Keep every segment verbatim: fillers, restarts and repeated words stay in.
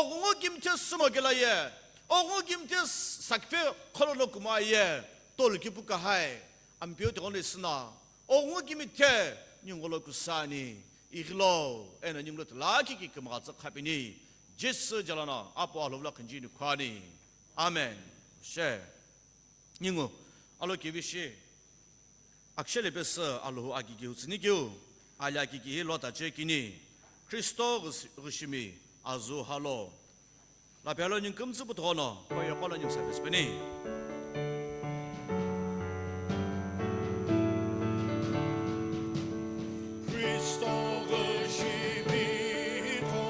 Oghungu kimithe sumo kela ye, oghungu kimithe sakiphe kholono kuma ye, tolu kipu kahai, Ampeu tighono isina, oghungu kimithe ningulo kusani, ighilo, eno ningulo tila kiki kimaghatsa khapini, Jisü jalana, apo alovula khinjini khwani. Amen. She. Ningu, alo kivishi, akshele pesü Alhou akiki hutsünikeu, ali akiki hi lo tache kini, Kristo ghus-, ghushimi azu halo. Lapelo ningu kümtsü puthono, koyo kolo ningu sa pesü peni. Kristo ghushimi ko,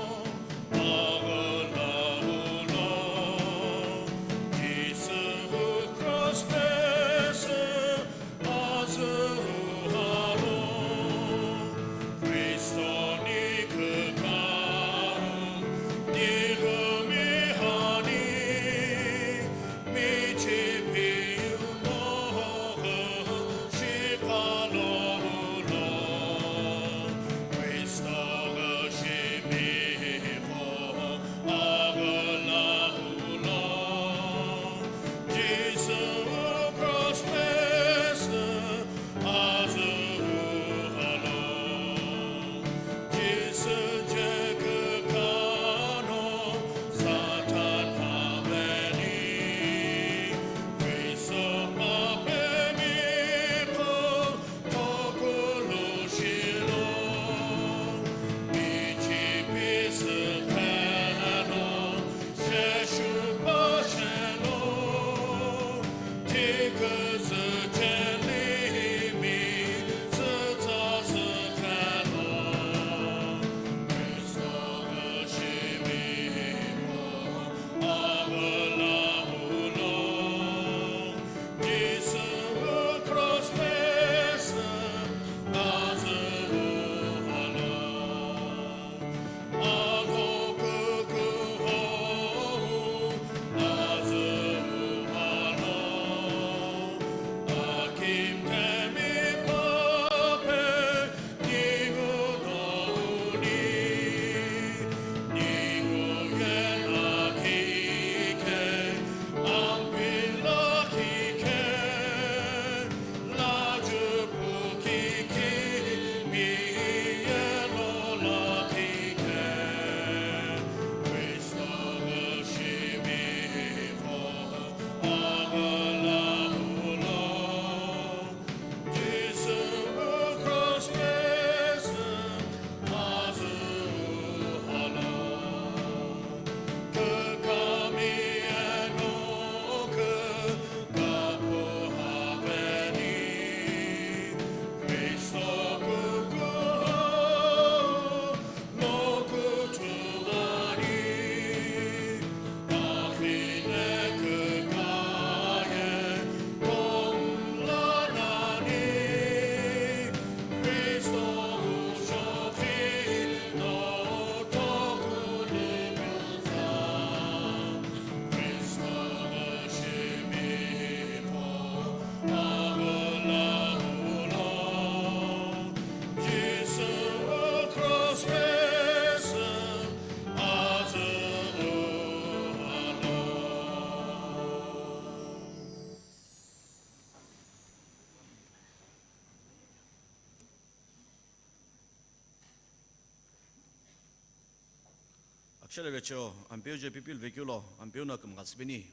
Akshele vecho, Ampeu je pipil vekeulo, Ampeu no kümghatsüpeni.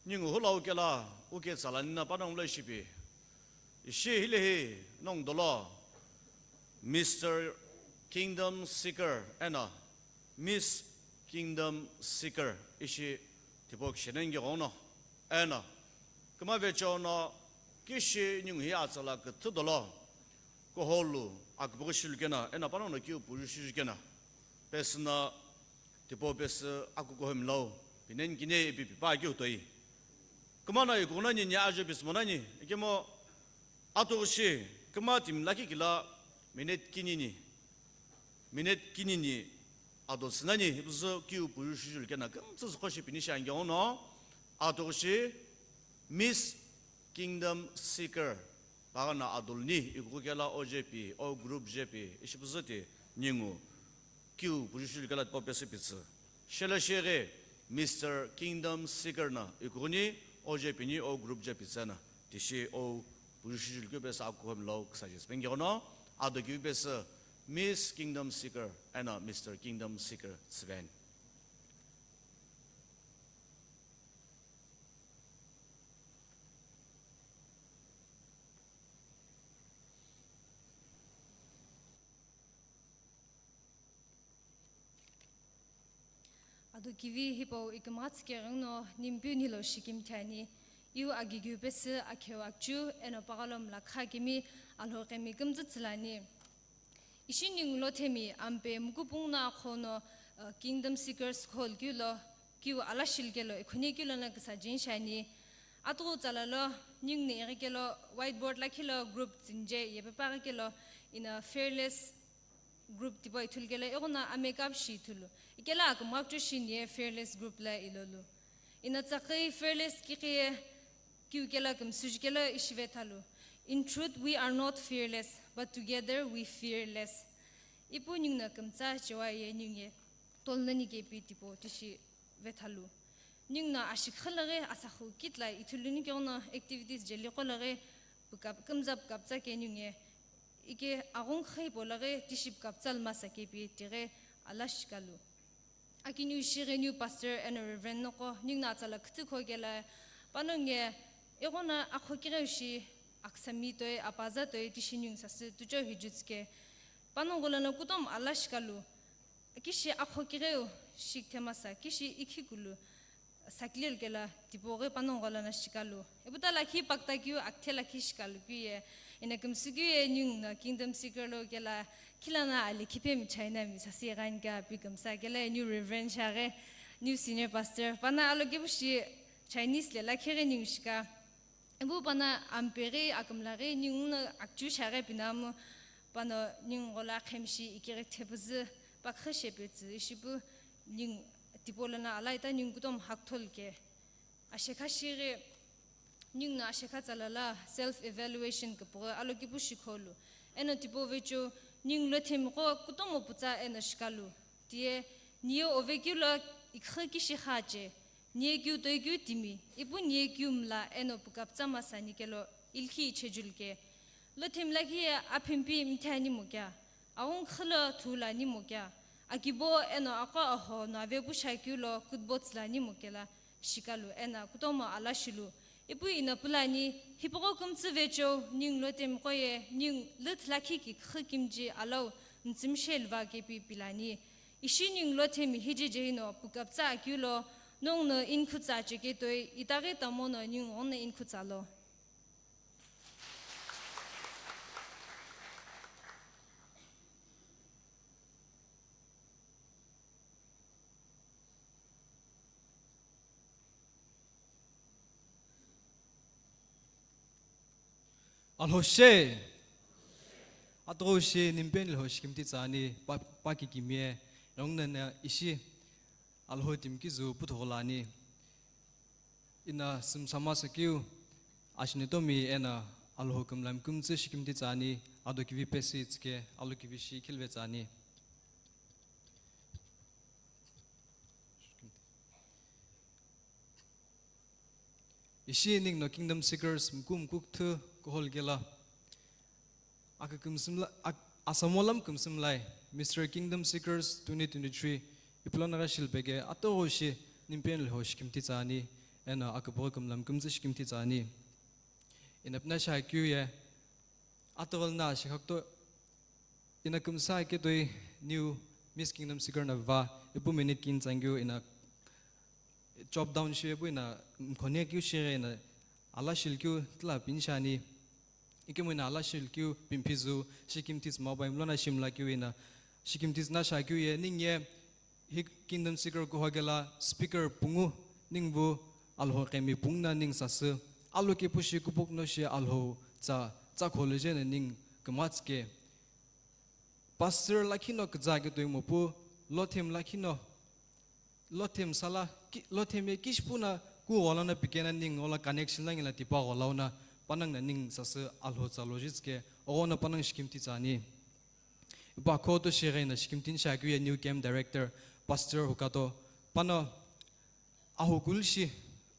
Ningu hula ukela, uke tsalanina panongu lo ishipi. Ishi hilehi nongu dolo, Mister Kingdom Seeker, eno Miss Kingdom Seeker, ishi tipau kishenengi ghono, eno küma vecho no kishi ningu hi atsala küthü dolo, kuholu, aküpüghü shilu kena, eno panongu no kiu puju shilu kena. Pesü no, tipau pesü akukuhou mlau, pinen kine ipi pipa keu toi. Küma no ikughuno nini ajo pisü monani, ikemu atughushi, küma timi lakhi kila, minute kinini, minute kinini ado sünani, ipuzü kiu puju shilu kena, kümtsü züqo shi pini shi angiu no, atughushi, Miss Kingdom Seeker, Pagana aduluni, ikughu kela O J P, O group J P, ishi püzüti ningu, kiu puju shilu kela tipau pesü pitsü. Shelo shighi Mister Kingdom Seeker no ikughuni, o jepini o group jepitsü no tishi o pujushi julukeu pesü akuhumi lo küsa jesi pengighono, ado kivi pesü Miss Kingdom Seeker eno Mister Kingdom Seeker tsüveni. Ado kivi hipau ikümgha tsükeghi no Nimpeu nilo shikimthi ani, iu agigiu pesü akheu akchu eno paghalomla khakimi Alhou qemi kümtsü tsülani. Ishi ningu Lothemi ampe mukupung no akhono, uh, Kingdom Seekers call keu lo, keu ala shilkelo ikhune keu lono küsa jin shiani. Atughu tsala lo ningu ni ighi kelo whiteboard lakhi lo group tsinje yepe paghi kelo ina fearless group tipau ithulu kelo ighono a makeup shi ithulu. Ikelo akümgha akchu shi niye fearless group la ilolu. Ina tsakhi fearless kikhiye kiu kelo kümsüju kelo ishi vethalu. In truth, we are not fearless, but together we fear less. Ipu ningu no kümtsa chewa ye ningu ye tolnani kepi tipau tishi vethalu. Ningu no ashikha laghi asakhu kitla ithulu ni keghono activities jeli qo laghi pükap-, kümza pükaptsa ke ningu ye ike aghung khaipo laghi tishi pükaptsa lmasa kepi tighi ala shikalu. Akiniu shighi niu pastor eno reverend noqo ningu no atsala kütükho kelo, panongu ye ighono akho kigheu shi aksami toi, apaza toi tishi ningu sasü tucho hijutske. Panongu lono kutomo ala shikalu, kishi akho kigheu shikthemasa, kishi ikhikulu sakilelu kelo tipau ghi panongu lono shikalu. Ipu ta lakhi pakta keu, akthe lakhi shikalu keu ye, ina kümsü keu ye ningu no Kingdom Seeker lo kelo, khilano ali khipemi China mi sasi ghanika pi kümsa kelo niu reverend shiaghi, niu senior pastor. Pano alokepu shi Chinese le lakhi ghi ningu shika. Ipu pano ampeghi, akümlaghi, ningu no akchu shiaghi pinamu, pano ningu ghola khemishi ikighi thepüzü, pakhi shepetsü, ishipu ningu tipau lono ala ita ningu kutomo haktholu ke. Ashekha shighi ningu no ashekha tsala lo self evaluation küpüghü alokepu shikholu. Eno tipau vecheo ningu Lothemi qo kutomo pütsa eno shikalu. Tiye niye ove keu lo ikhi kishi khache, niye keu toi keu timi, ipu niye keu mla eno pükaptsa masani kelo ilkhi ichejulke. Lothemi lakhi ye aphimpi mthiani mokea, aghung khilo thulani mokea, akibo eno aqo aho no avepu shakeu lo kutbo tsülani mokela shikalu eno kutomo ala shilu. Ipu ina pulani, hipaqo kümtsü vecheo ningu Lothemi qo ye ningu lüthlakhi kikhi kimji alau mtsümshe lva kepi pilani. Ishi ningu Lothemi hiji jei no pükaptsa akeu lo, nongu no inkhutsa cheketoi, itaghi tamono ningu ghono inkhutsa lo. Alhou she. Atughu shi Nimpeu nilo shikimthi tsüani, pa, pa kikimiye, nongu no ishi Alhou timi kizu puthughu lani. Ina sümsama sakeu, ashinetomi eno Alhou kümlam kümtsü shikimthi tsüani, ado kivi pesü tsüke, alo kivi shi khilve tsüani. Ishi ningu no Kingdom Seekers mku mku küthü kuhol kelo. Aka kümsümla-, ak-, Asamo lam kümsümlai, Mister Kingdom Seekers twenty twenty-three, ipulo nagha shilpeke, atughu shi Nimpeu nilo shikimthi tsüani, eno aküpüghü kümlam kümtsü shikimthi tsüani. Ina pina shakeu ye, atughu lo na shikhakto, ina kümsa ketoi niu Miss Kingdom Seeker no va, ipu minute kini tsangeu ina chop down shipu ina mkhone keu shighi ina ala shilkeu tila pinshani. Ikemu ina ala shilkeu pimphizu, shikimthi tsü mapai mlona shimlakeu ina, shikimthi tsü na shakeu ye, ningu ye, hi Kingdom Seeker kuhou kelo speaker pungu, ningu vu Alhou qemi pungu no ningu sasü, alokepu shi kupok no shi Alhou tsa, tsa kholo je no ningu kümtsü ke. Pastor lakhi no kütsa ketoi mopu, Lothemi lakhi no, Lothemi sala, ki-, Lothemi ye kishipu no ku ghola no pikena ningu ghola connection langila tipa gholau no, panongu no ningu sasü Alhou tsa lo jitsüke, oghono panongu shikimthi tsüani. Ipa khoto shighi no shikimthi ni shakeu ye niu camp director, Pastor Hukato, Pano ahukulu shi,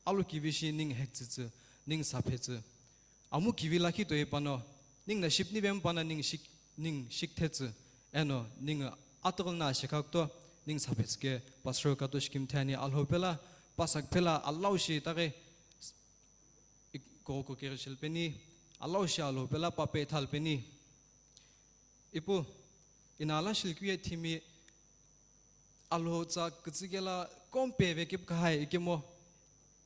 alu kivi shi ningu hektsütsü, ningu saphetsü. Amu kivi lakhi toi pano, ningu na ship nivemu pano ningu shik-, ningu shikthetsü. Eno ningu atughu na shekha kuto, ningu saphetsü ke, Pastor Kato shikimthi ani Alhou pela, pasak pela, alau shi taghi, ik-, koko kere shilpeni, alau shi Alhou pela, pape thalpeni. Ipu, ina ala shilkeu ye thimi, Alhou tsa kütsükela kompe vekip kahai ikemo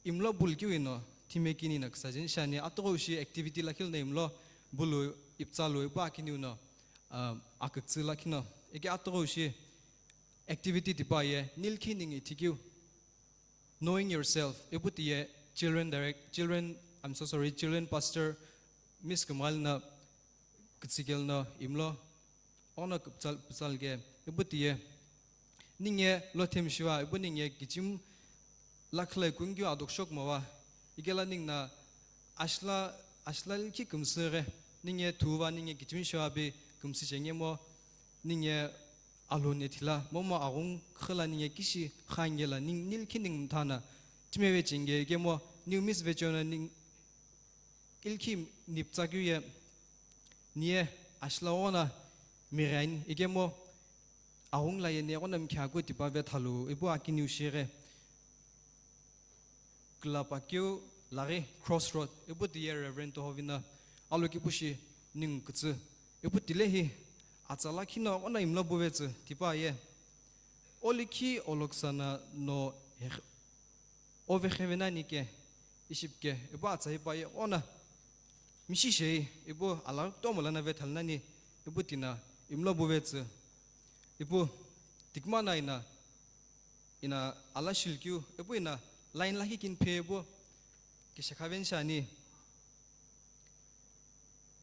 imlo bulkiu ino thime kini na küsa jeni shani atughu shi activity lakhi lo na imlo bulu iptsalu ipu akiniu no, ah, aküktsü lakhi no. Ike atughu shi activity tipa ye nilkhi ningu ithikiu. Knowing yourself, ipu tiye children direct, children, I'm so sorry, children pastor, Miss Kumali na kütsükela no imlo, ono küptsal-, pütsalke, ipu tiye, ningu ye lo themi shiva, ipu ningu ye kichim lakhlai kungkeu adokshok mowa, ikela ningu na ashla, ashla likhi kümsü ghe, ningu ye thuva, ningu ye kichim shiva bi kümsü chengemo, ningu ye Alhou nethila, momu aghungu khila ningu ye kishi khangela, ningu nilkhi ningu mthana, thime vechenge, ikemo, ningu miss vechona ningu ilkhi niptsakeu ye, niye ashla ghona mighain, ikemo, aghungu la ye ne ghona mkhiaku tipa vethalu, ipu akiniu shighe. Külapakeu laghi crossroad, ipu tiye Reverend Tohovina, alokipu shi ningu kütsü, ipu tile hi atsa lakhi no ghona imlo buvetsü tipa ye. Olikhi oloksana no hekh-, ovekhevenani ke, ishipke, ipu atsa ipa ye ghona, mishi shei, ipu alaghi kutomo lana vethalu nani, ipu tina imlo buvetsü, ipu tikma na ina, ina ala shilkeu, ipu ina line lakhi kini phe ipu kishakhaven shani.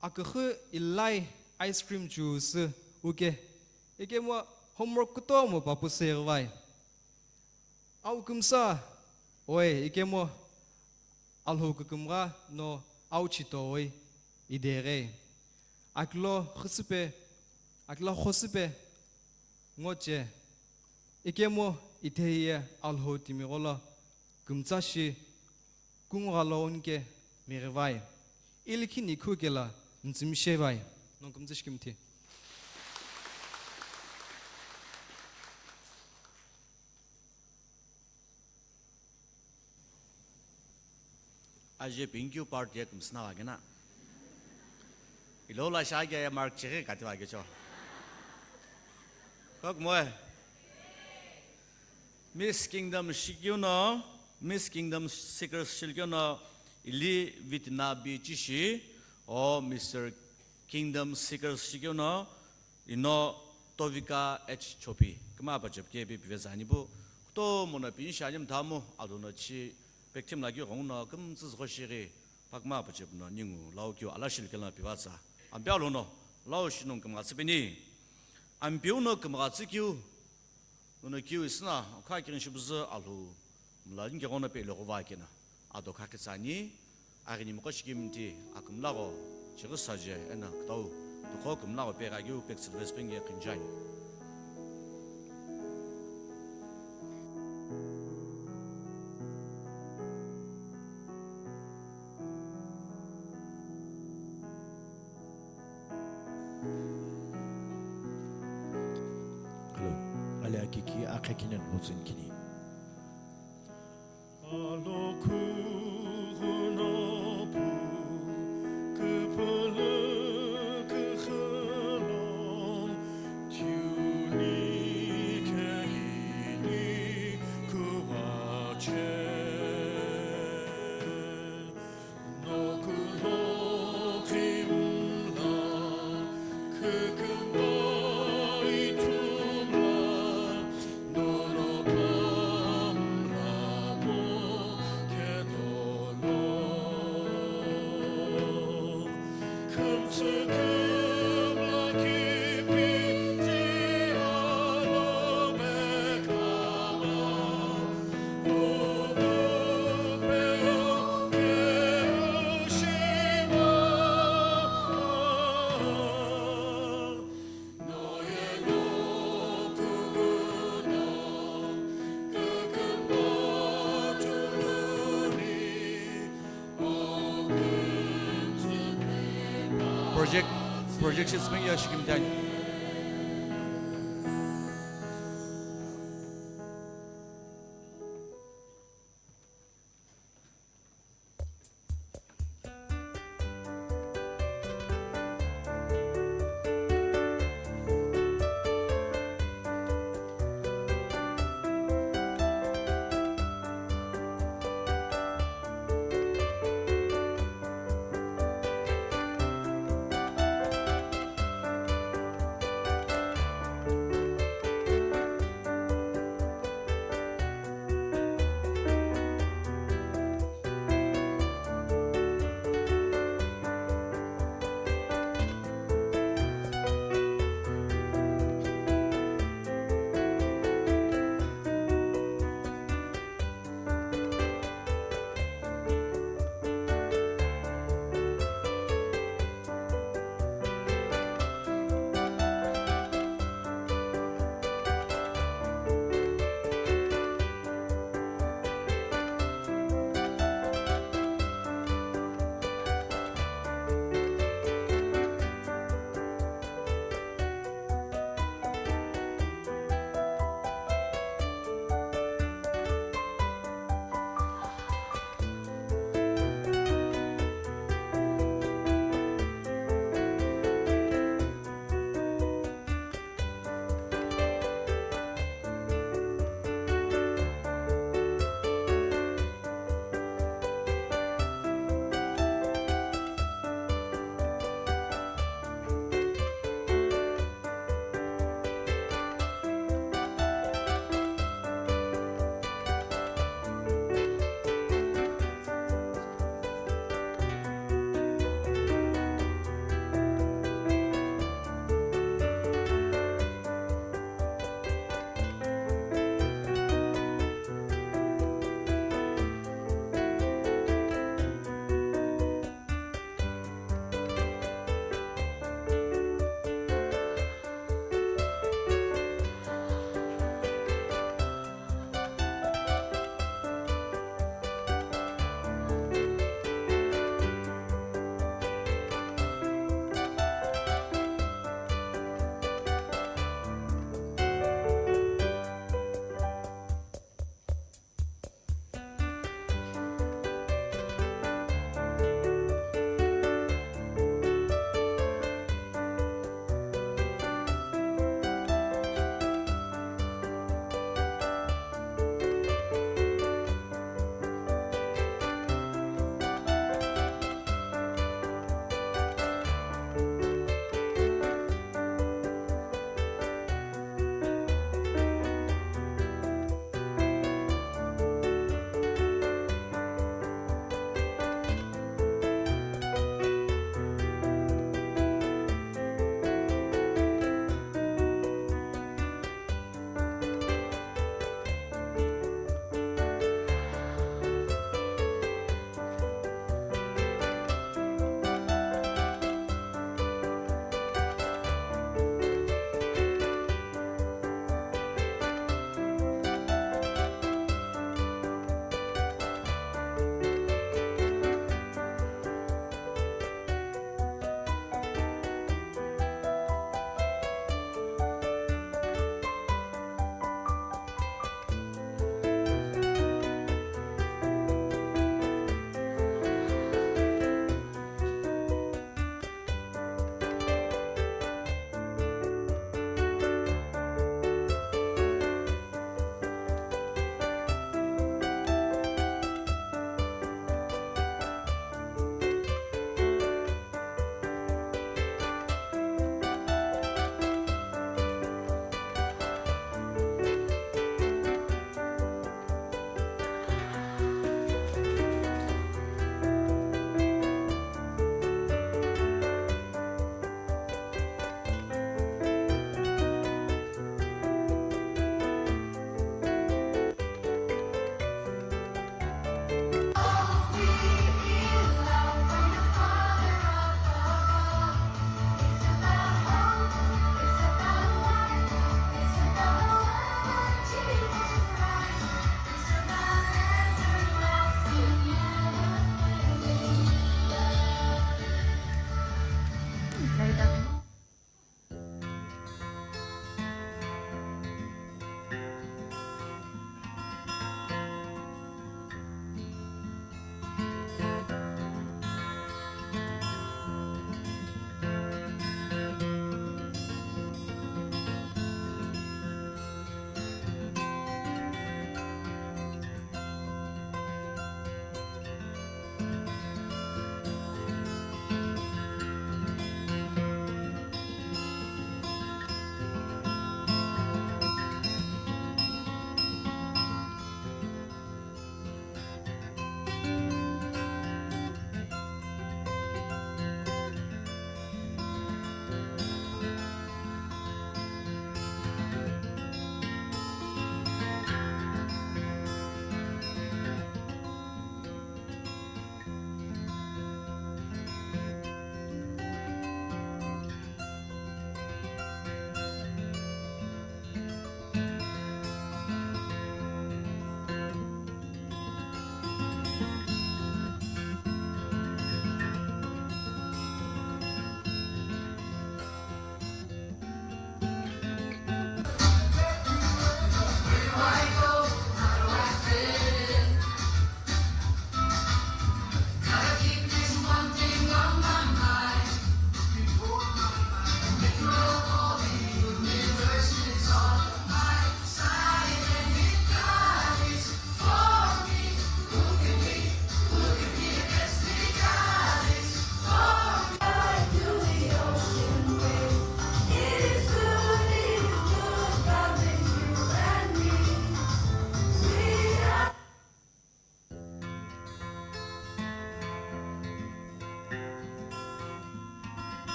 Aküxü ilai ice cream juice uke, ikemo homework kutomo papu sirvai. Au kümsa, oi, ikemo Alhou kükümgha no au chitoi ideghei. Akilo xüsüpe, akilo xosüpe ngoche. Ikemo ithei ye Alhou timigholo kümtsa shi kungugha lo unke mighivai. Ilikhi nikhu kela mtsümishevai. Nongu kümtsü shikimthi. Aje pinkeu part ye kümsü na vagena. Ilo la shagya ye mark chighi kati vagecho. Kok moe. Miss Kingdom shikeuno, Miss Kingdom Seekers shikeuno, ili Vitina B Chishi, o Mister Kingdom Seekers shikeuno, ino Tovika H Chopi, kümapa chepke pi pive zani pu, kutomo no pinshi ani mthamu, adono chi pekthim lagi ghonguno kümtsü zgho shighi, pakümapa chepno ningu lau keu ala shilkela pivatsa. Ampi alono, lau shinung kümghatsü pini. Ampiu no kümghatsü keu, uno keu isina, kha kirin shibuzü Alhou, mla linke ghono pe logova kena, ado kha kitsani, Aghini mqo shikimthi akümlagho chighi saje eno kütau tüqo kümlagho peghagiu pektsülvesü penge qinjani. Hello. Ali akiki akhe kinen motsün kini. Project, project shi sümghi ya shikimtani.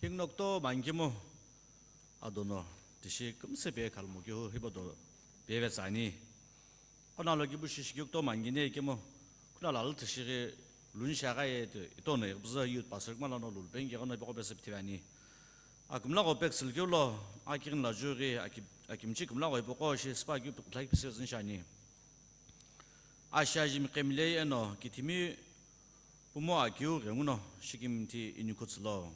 Ingnokto mangimo adono tishi kumsepe khalmo kihu hibodo peve tsani. Ona lo kibu shishi kiukto mangine kemo kuna lal tishiri lunshagaye to itono ekbuza youth pastor kmala no lulpenge kono boko bese ptivani. Akumla go pek silkiulo akirin la juri aki-, akimchi kumla go ipoko shi spa kiu like pese zinshani. Asha jimi kemilei eno kitimi pumo akiu renguno shikimti inikutsulo.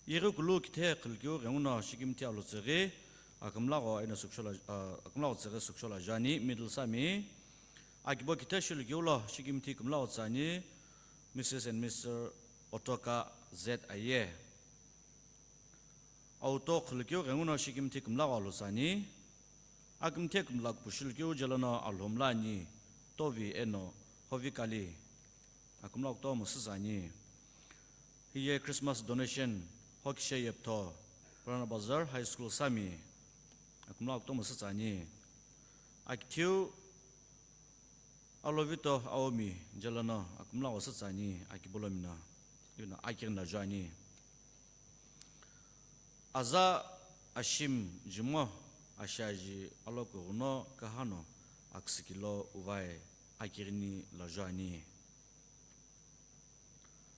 Yeghi kulu kithe khilkiu renguno shikimthi alutsüghi akumlagho eno sukshola, ah, akumlagho tsüghi sukshola juani middle sami. Akibo kithe shilkiulo shikimthi kumlagho tsüani Missus and Mister Otoka Z Aye. Auto khilkiu renguno shikimthi kumlagho alutsüani. Akimthi kumlak pushilkiu jelono alhumlani Tovi eno Hovikali. Akumla okto musüsani. Hiye Christmas donation hokishe yeptho Purana Bazar High School sami. Akumla okto musüsani. Akithiu alovito aomi jelono akumla osüsani akibolomina. Yuna akirin la juani. Aza ashim jimo ashaji alokuguno kahano aksikilo uvai akirini lajuani.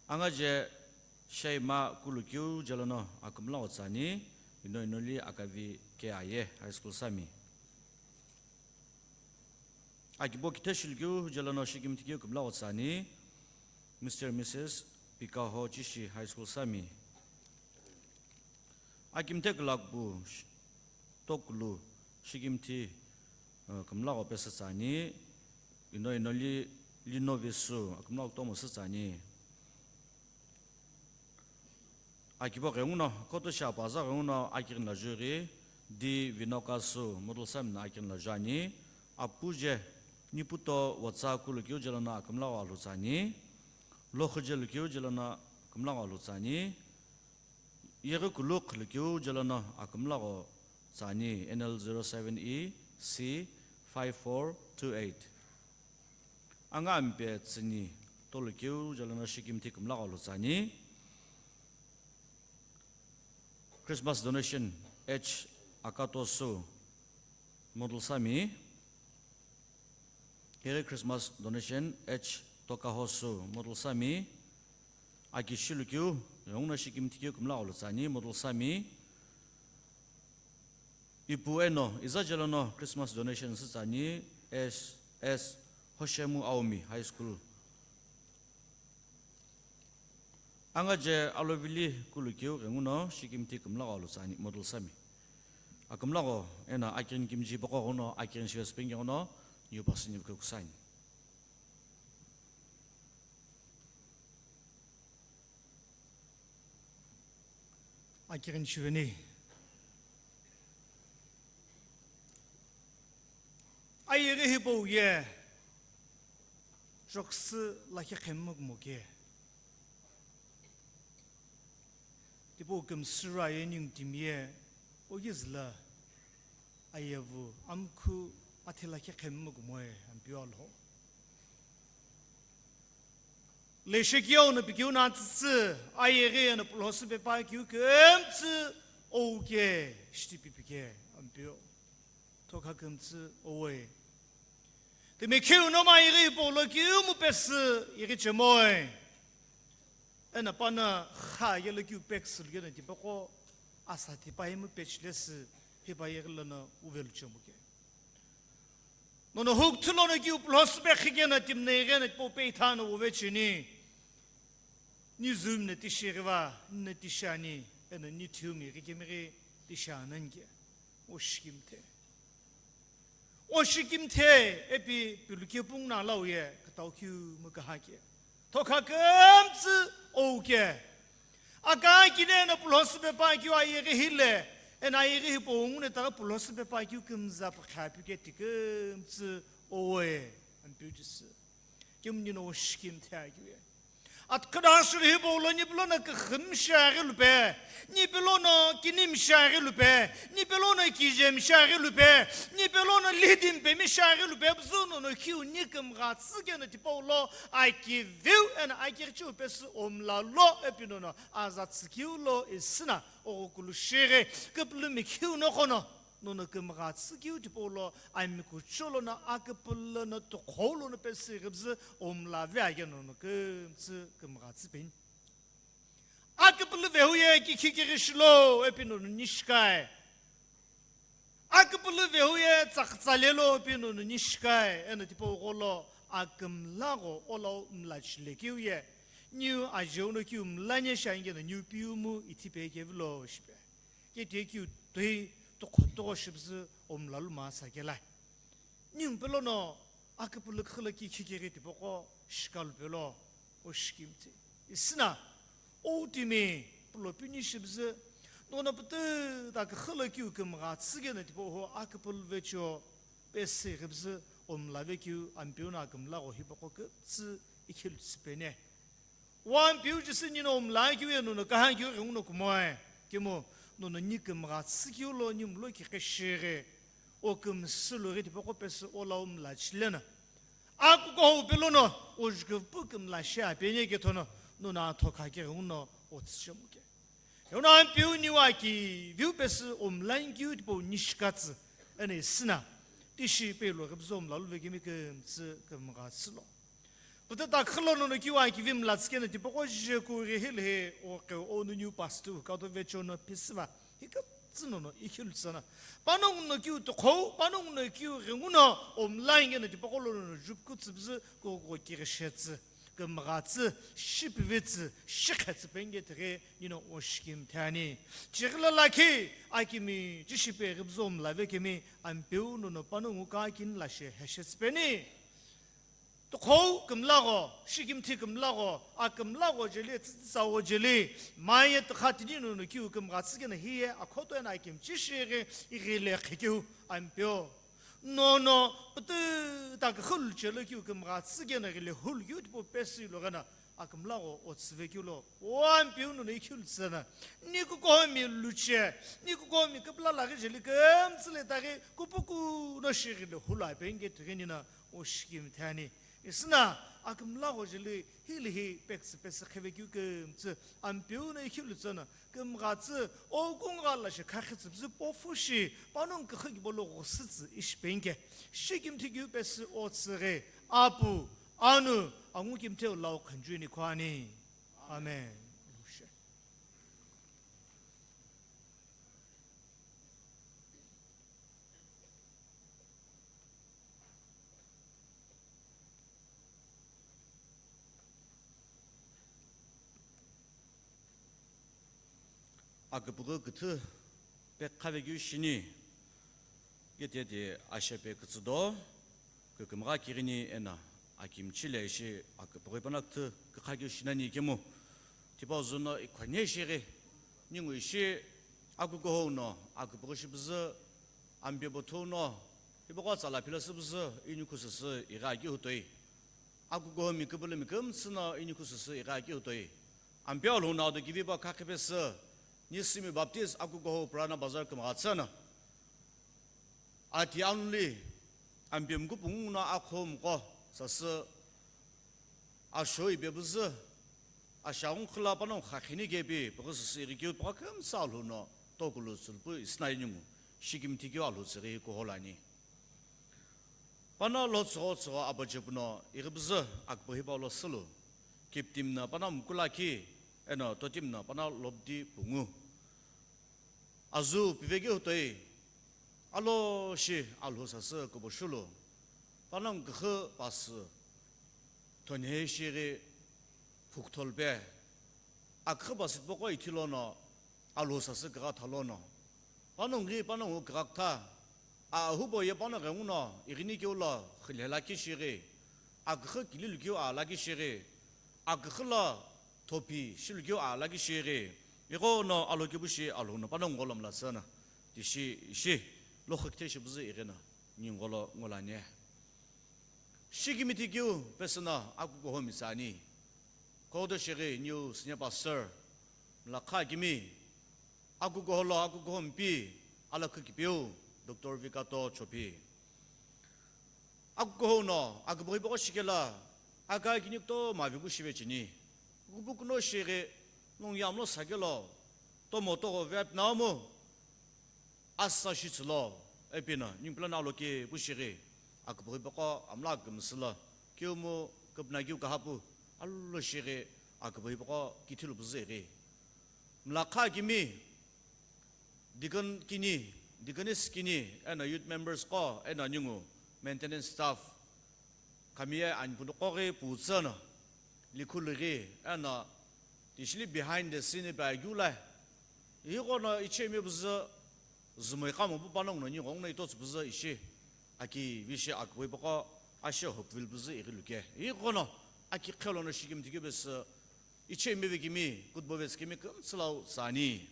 Angaje shaima kulukiu jelono akumla otsani ino inoli akavi ke aye high school sami. Akibo kithe shilkiu jelono shikimthi kiu kumla otsani Mister Missus Pikaho Chishi High School sami. Akimthe kulakpu sh-, tokulu shikimthi, uh, kumlagho pesütsani, ino inoli linovisu, akumlagho tomo sütsani. Akibo ghenguno, koto shi apaza ghenguno akirin la juri, di vinokasu, model samna akirin la juani, apuje, niputo watsa kulukiu jelono akumlagho alhutsani, lokhuje lukiu jelono akumlagho alhutsani, Yeghi kulu khilkiu jelono akumlagho tsani N L zero seven E C five four two eight. Anga ampe tsini tolukiu jelono shikimthi kumlagho lo tsani. Christmas donation H Akatosu model sami. Merry Christmas donation H Tokahosu model sami. Akishilukiu, yongno shikimthikiu kumla olutsani model sami. Ipu eno, iza jelono Christmas donation sütsani S S Hoshemu Aomi High School. Angaje alovili kulukiu ghenguno shikimthi kumlagho alutsani model sami. Akumlagho eno akirin kimji boko ghono akirin shive spingi ghono niu pasini vuke kusaini. Akirin shiveni. Ayeghi hipau ye. Joküsü lakhi khemmu kumoke. Tipau kümsü ra ye ningu timi ye, oye züla ayevu amkhu athi lakhi khemmu kumoe ampeu alho. Leshi keu no pikeu no atsütsü, ayeghi no pulhosu pepa keu kümtsü ouke, shiti pipike ampeu. Thokha kümtsü owe. Timi keu no ma yeghi polo keu mu pesü yeghi chemoe. Ena pana kha yelo keu pek sülgena tipako asa tipa imu pechlesi hipa yeghi lono uvelu chemuke. Nono huk thulono keu pulhosu pe khigena timne yeghi na po pe ithano uve chini. Ni zumne tishiriva, ne tishani, ena ni thiumi yeghi kemighi tishanange. O shikimthe. O shikimthe epi piluke pung na lauye, katau kiu mukahake. Thokha kümtsü ouke. Aka kine na pulhosu pepa kiu ayeghi hile, ena ayeghi hipo ungune tara pulhosu pepa kiu kümza pakha pike ti kümtsü owe, ampeu jisü. Kümni no o shikimthe akiuye. Atughuda asülu hipau lo nipu lono küxü mshiaghi lupe, nipu lono kini mshiaghi lupe, nipu lono kije mshiaghi lupe, nipu lono lidi mpe mshiaghi lupe, püzü nono kiu ni kümgha tsükeno tipau lo akiviu eno akighichiu pesü omla lo epinono aza tsükeu lo isina oghokulu shighi küpülümi kiu noqono nono kümgha tsükeu tipau lo amikucho lono aküpülü no tuqhou lono pesü ighipüzü omla ve ake nono kümtsü kümgha tsüpeni. Aküpülü vehu ye kikhi kighi shilo epinono ni shikai. Aküpülü vehu ye tsakütsale lo epinono ni shikai eno tipau gholo akümlagho olau mlachile kiu ye. Niu ajeu no kiu mlanye shiange no niu piu mu ithi pe kevilo shipe. Ketiye kiu toi tuqho tuqho shipüzü omla luma sa kelai. Ningu pelo no aküpülü khüla ki khikiri tipaqo shikalu pelo o shikimthi. Isina, o timi pulo pini shipüzü, nono pütü ta khüla kiu kümgha tsügena tipaqo aküpülü vecho pesi ghipüzü omla ve kiu Ampeu no akümlagho hipaqo kütsü ikhilu tsüpene. One piu jisü nino omla kiu ye nono kaha kiu ghenguno kumoe. Kemu nono ni kümgha tsü kiu lo ni mulo ki qeshighi. O kümsü lo ghi tipaqo pesü ola omla chilena. Akukuhou pelo no, o jukupu kümla shi apenye kethono, nono atho kha ke ghenguno o tsüchemuke. Eno Ampeu niwa ki viu pesü omla kiu tipaqo ni shikatsü, ene isina, tishi pelo ghipüzü omla lu vekemi kümtsü kümgha tsü lo. Pütü ta khülo nono kiu akivi mla tsükena tipaqo jejekughi hilhi o qeo onu niu pastor kato vecho no pisiva. Hi kümtsü nono ikhilu tsüna. Panongu no kiu tuqhou, panongu no kiu ghenguno omla ingena tipaqo lo nono jupu kutsüpüzü koko kighi shetsü. Kümgha tsü, shipüvetsü, shikhetsü penge tighi nino o shikimthi ani. Chighila lakhi, akimi, chishipe ghipüzü omla vekemi, Ampeu nono panongu kakini lashe heshetsü peni. Tuqhou kümlagho, shikimthi kümlagho, akümlagho jeli, tsütsütsa wo jeli, maye tükha tini nono kiu kümgha tsükena hiye akhoto ena akimchi shighi ighile khikeu Ampeu. Nono pütü ta küxü luchelo kiu kümgha tsükena ighile hulu kiu tipaqo pesü lo ghena akümlagho o tsüve kiu lo. O Ampeu nono ikhilu tsüna. Ni kukomi luche, ni kukomi küpüla laghi jeli kümtsü le taghi kupuku no shighile hulu apenge tighi nino o shikimthi ani. Isina, akümlagho jeli hilihi pektsü pesü kheve kiu kümtsü, Ampeu no ikhilu tsüna, kümgha tsü, o kungha lashe khakhitsüpüzü pofu shi, panongu küxü kibolo ghosütsü ishi penge, shikimthi kiu pesü o tsüghi, Apu, Anu, Angu kimthi o lau khunjuni khwani. Amen. Aküpüghü küthü pekha vekeu shini, ketiye ti ashepe kütsüdo, kükümgha kighini eno akimchi le ishi aküpüghü panongu küthü kükha keu shinani kemu, tipau züno ikhwane shighi, ningu ishi akukuhou no aküpüghü shipüzü, Ampeu bothu no, hipaqo tsala philo süpüzü inikhu süsü ighi akeu toi. Akukuhou mi küpülümi kümtsü no inikhu süsü ighi akeu toi. Ampeu Alhou no ado kivipa khakhe pesü, Nisimi Baptist akukuhou Purana Bazar kümgha tsüna. Ati anuli, Ampeu mkupungu no akho mqo, sasü, asho ipepüzü, ashaghungu khüla panongu khakhini kepi, püghü süsü ighi keu püghü kümtsü Alhou no, tokulu tsülupü isina iningu, shikimthi keu Alhou tsüghi kuhou lo ani. Panongu lo tsügho tsügho apache puno ighipüzü aküpüghü hipau lo sulu, kiptim no panongu mkulakhi, eno totim no panongu lobdi pungu. Azu pivekeu toi, alo shi Alhou sasü kubo shulu, panongu küxü pasü, thonhe shighi phukthol pe, aküxü pasü tipaqo ithi lono, Alhou sasü kükha tha lono, panongu ghi panongu kükha kutha, a ahubo ye panongu ghenguno ighini keu lo xilhe lakhi shighi, aküxü kililu keu aa lakhi shighi, aküxü lo thopi shilu keu aa lakhi shighi, ighono Alhou kepu shi Alhou no panongu gholo mla tsüna, tishi ishi, lokhu kithe shipüzü ighino, ningu gholo ngolani. Shikimthi keu pesü no akukuhou mi tsüani. Photo shighi new senior pastor, mlakha kimi, akukuholo akukuho mpi, alakhu kipeu, Doctor Vikato Chopi. Akukuho no, akubughi boko shikela, aka kini kutomo aviku shive chini. Kubukuno shighi, nung yamlo sakelo, tomo togo vep naomu, asa shitsulo, epina, ningpulana aloke pushighi, akubughi boko amla kümsüla, kiumu, kupna kiu kahapu, allo shighi, akubughi boko kithilu püzüghi. Mlakha kimi, deacon kini, deaconess kini, eno youth members ko, eno ningu, maintenance staff, kamiye anipunu koghi putsü no, likhu lighi, eno, tishili behind the scene ipi agiu lai. Ighino ichemi püzü, zumoi kamo pu panongu no ningu ongno itotsu püzü ishi, aki vishi akubui boko, ashe hopvil püzü ighi luke. Ighino, aki khelo no shikimthi kibesi, ichemi vekimi, kutbo vetsikimi kümtsülau tsani.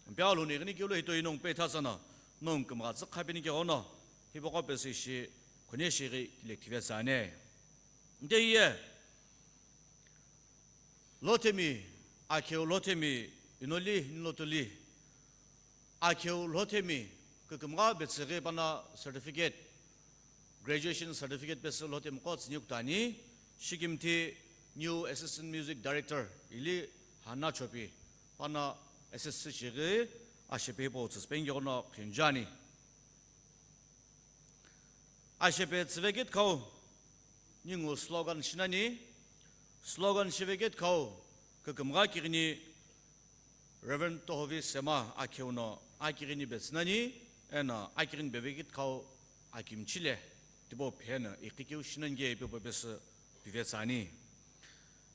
Mpialu ni ighini kiulo hito inong pe thatsana, nong kümgha tsükha pini ke ono, hiboko pesi ishi, khone shighi kilektive tsane. Nte iye, lothemi, akheu lothemi, inoli, nilotuli, akheu lothemi, kükümgha betsighi pana certificate, graduation certificate pesi lothemi ko tsini kutani, shikimthi new assistant music director, ili Hana Chopi, pana assist shighi, ashepe po tsüspengi ono khinjani. Ashepe tsüvekit khau, ningu slogan shinani, slogan shivekit khau, kükümgha kighini Reverend Tohovi Sema akheu no akighini betsinani, eno akighini bevekit khau akimchile, tipau pheno iqikeu shinange ipi popesü pivetsani.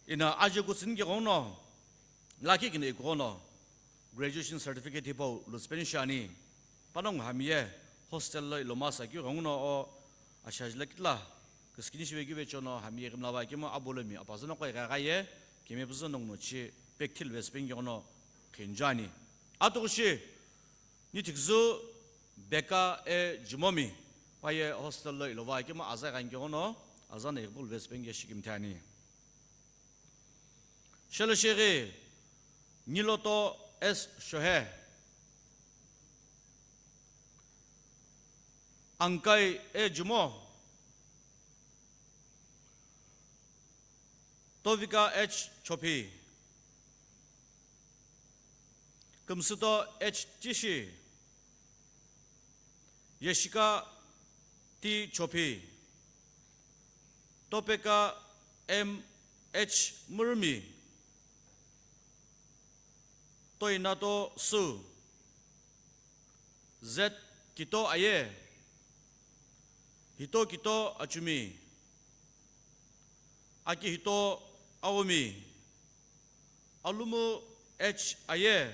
Ina aje kutsini ke ghono, laki kini ikugono, graduation certificate hipau lutsipeni shani. Panongu hamiye, hostel lo iloma sa keu ghono o, ashajila kitla, kiskini shive kive chono hamiye kimla va kemo abolomi, apazano koi gagaye, keme puzo nongno chi, pekthil vespeni ke ghono, khinjani. Atukushi, ni thikzu, beka e jumomi, paye hostel lo ilova kemo aza gange ghono, azana igbul vespeni ke shikimthani. Shelesheghi, Niloto S Shohe, Angkai E Jumo, Tovika H Chopi, Kümsüto H Chishi, Yeshika T Chopi, Topeka M H Murmi, Toinato Su, Z Kito Aye, Hito Kito Achumi, Akihito Aomi, Alumu H Aye,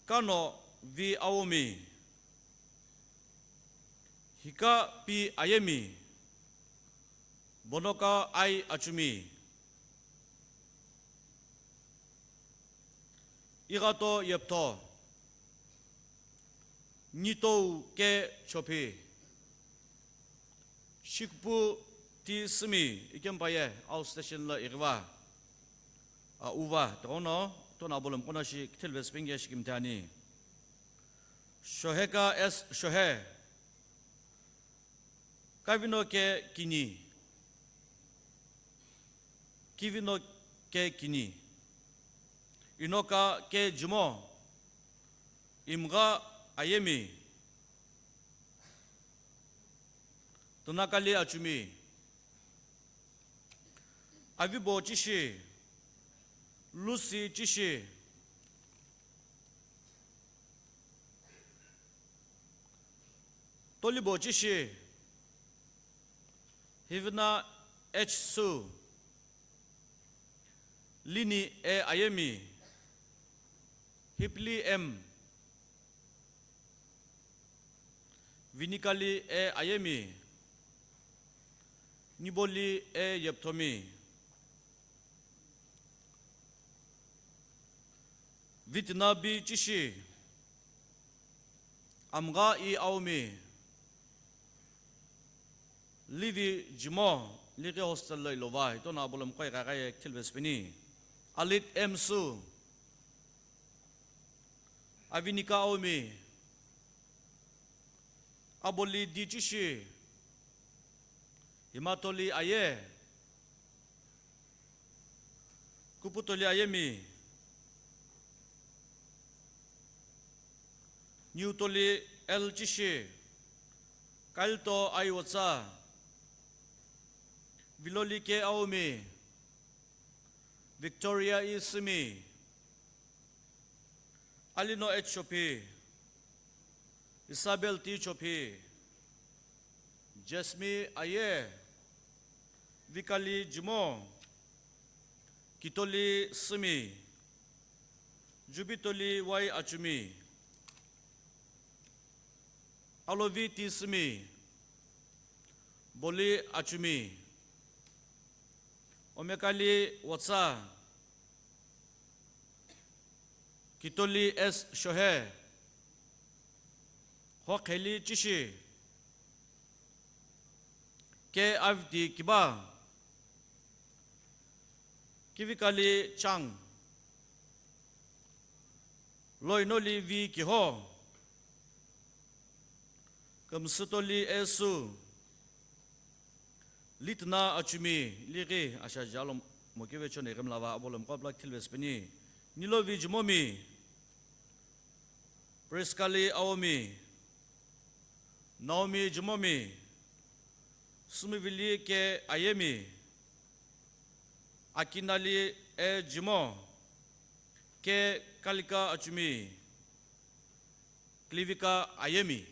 Kano V Aomi, Hika P Ayemi, Bonoka I Achumi, Igato Yeptho, Nitou K Chopi, Shikpu T Simi, ikempaye, outstation lo ighiva, a, uva, tono, tona abolom kono shi, kithil vespenge shikimtani. Shoheka S Shohe, Kavino K Kini, Kivino K Kini, Inoka K Jumo, Imgha Ayemi, Tunakali Achumi, Avibo Chishi, Lucy Chishi, Tolibo Chishi, Hivina H Su, Lini E Ayemi, Hipli M, Vinikali E Ayemi, Niboli E Yepthomi, Vitina B Chishi, Amgha I Aomi, Livi Jimo, Lighi hostel lo ilova, itono abolomqo ighaighaye kithilvesüpeni. Alit M Su, Avinika Aomi, Aboli D Chishi, Himatoli Aye, Kuputoli Ayemi, Niutoli L Chishi, Kalto Aiwatsa, Viloli K Aomi, Victoria E Simi, Alino H Chophi, Isabel T Chophi, Jasmine Aye, Vikali Jimo, Kitoli Simi, Jubitoli Y Achumi, Alovi T Simi, Boli Achumi, Omekali Watsa, Kitoli S Shohe, Hokheli Chishi, K Avdi Kiba, Kivikali Chang, Loinoli V Kiho, Kümsütoli Esu, Litna Achumi, Lighi ashaji alo mokive chon ighimlava abolomqo pla kithilvesüpeni. Nilovi Jimomi, Priskali Aomi, Naomi Jimomi, Sumivili K Ayemi, Akinali E Jimo, K Kalika Achumi, Klivika Ayemi.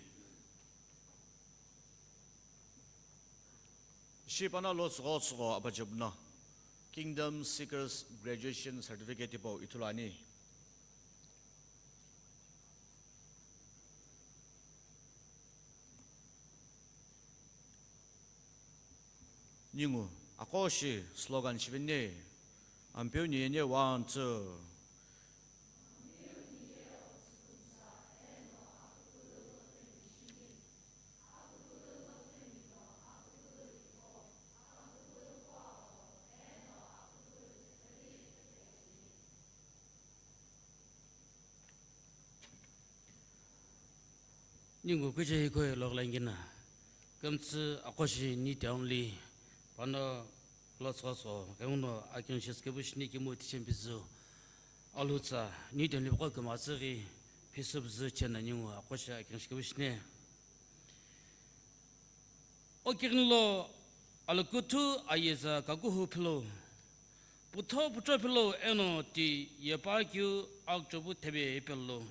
Ishi pano lo tsügho tsügho apachepu no Kingdom Seekers Graduation Certificate hipau ithulu ani. Ningu aqo shi slogan shiveni. Ampeu ni yeni, one, two. Ningu kuche hikoi loghlangina. Kümtsü aqo shi ni town li pano lo tsügho tsügho, kemu no akeng shi skepu shini kimu tichempizü. Alutsa, ni town li paqo kümtsü ghi phisüpzü chena ningu aqo shi akeng shi kepu shini. Okighinilo alokuthu ayeza kakuhu philo, putho putho philo eno ti yepa keu akchopu thebe ipelo.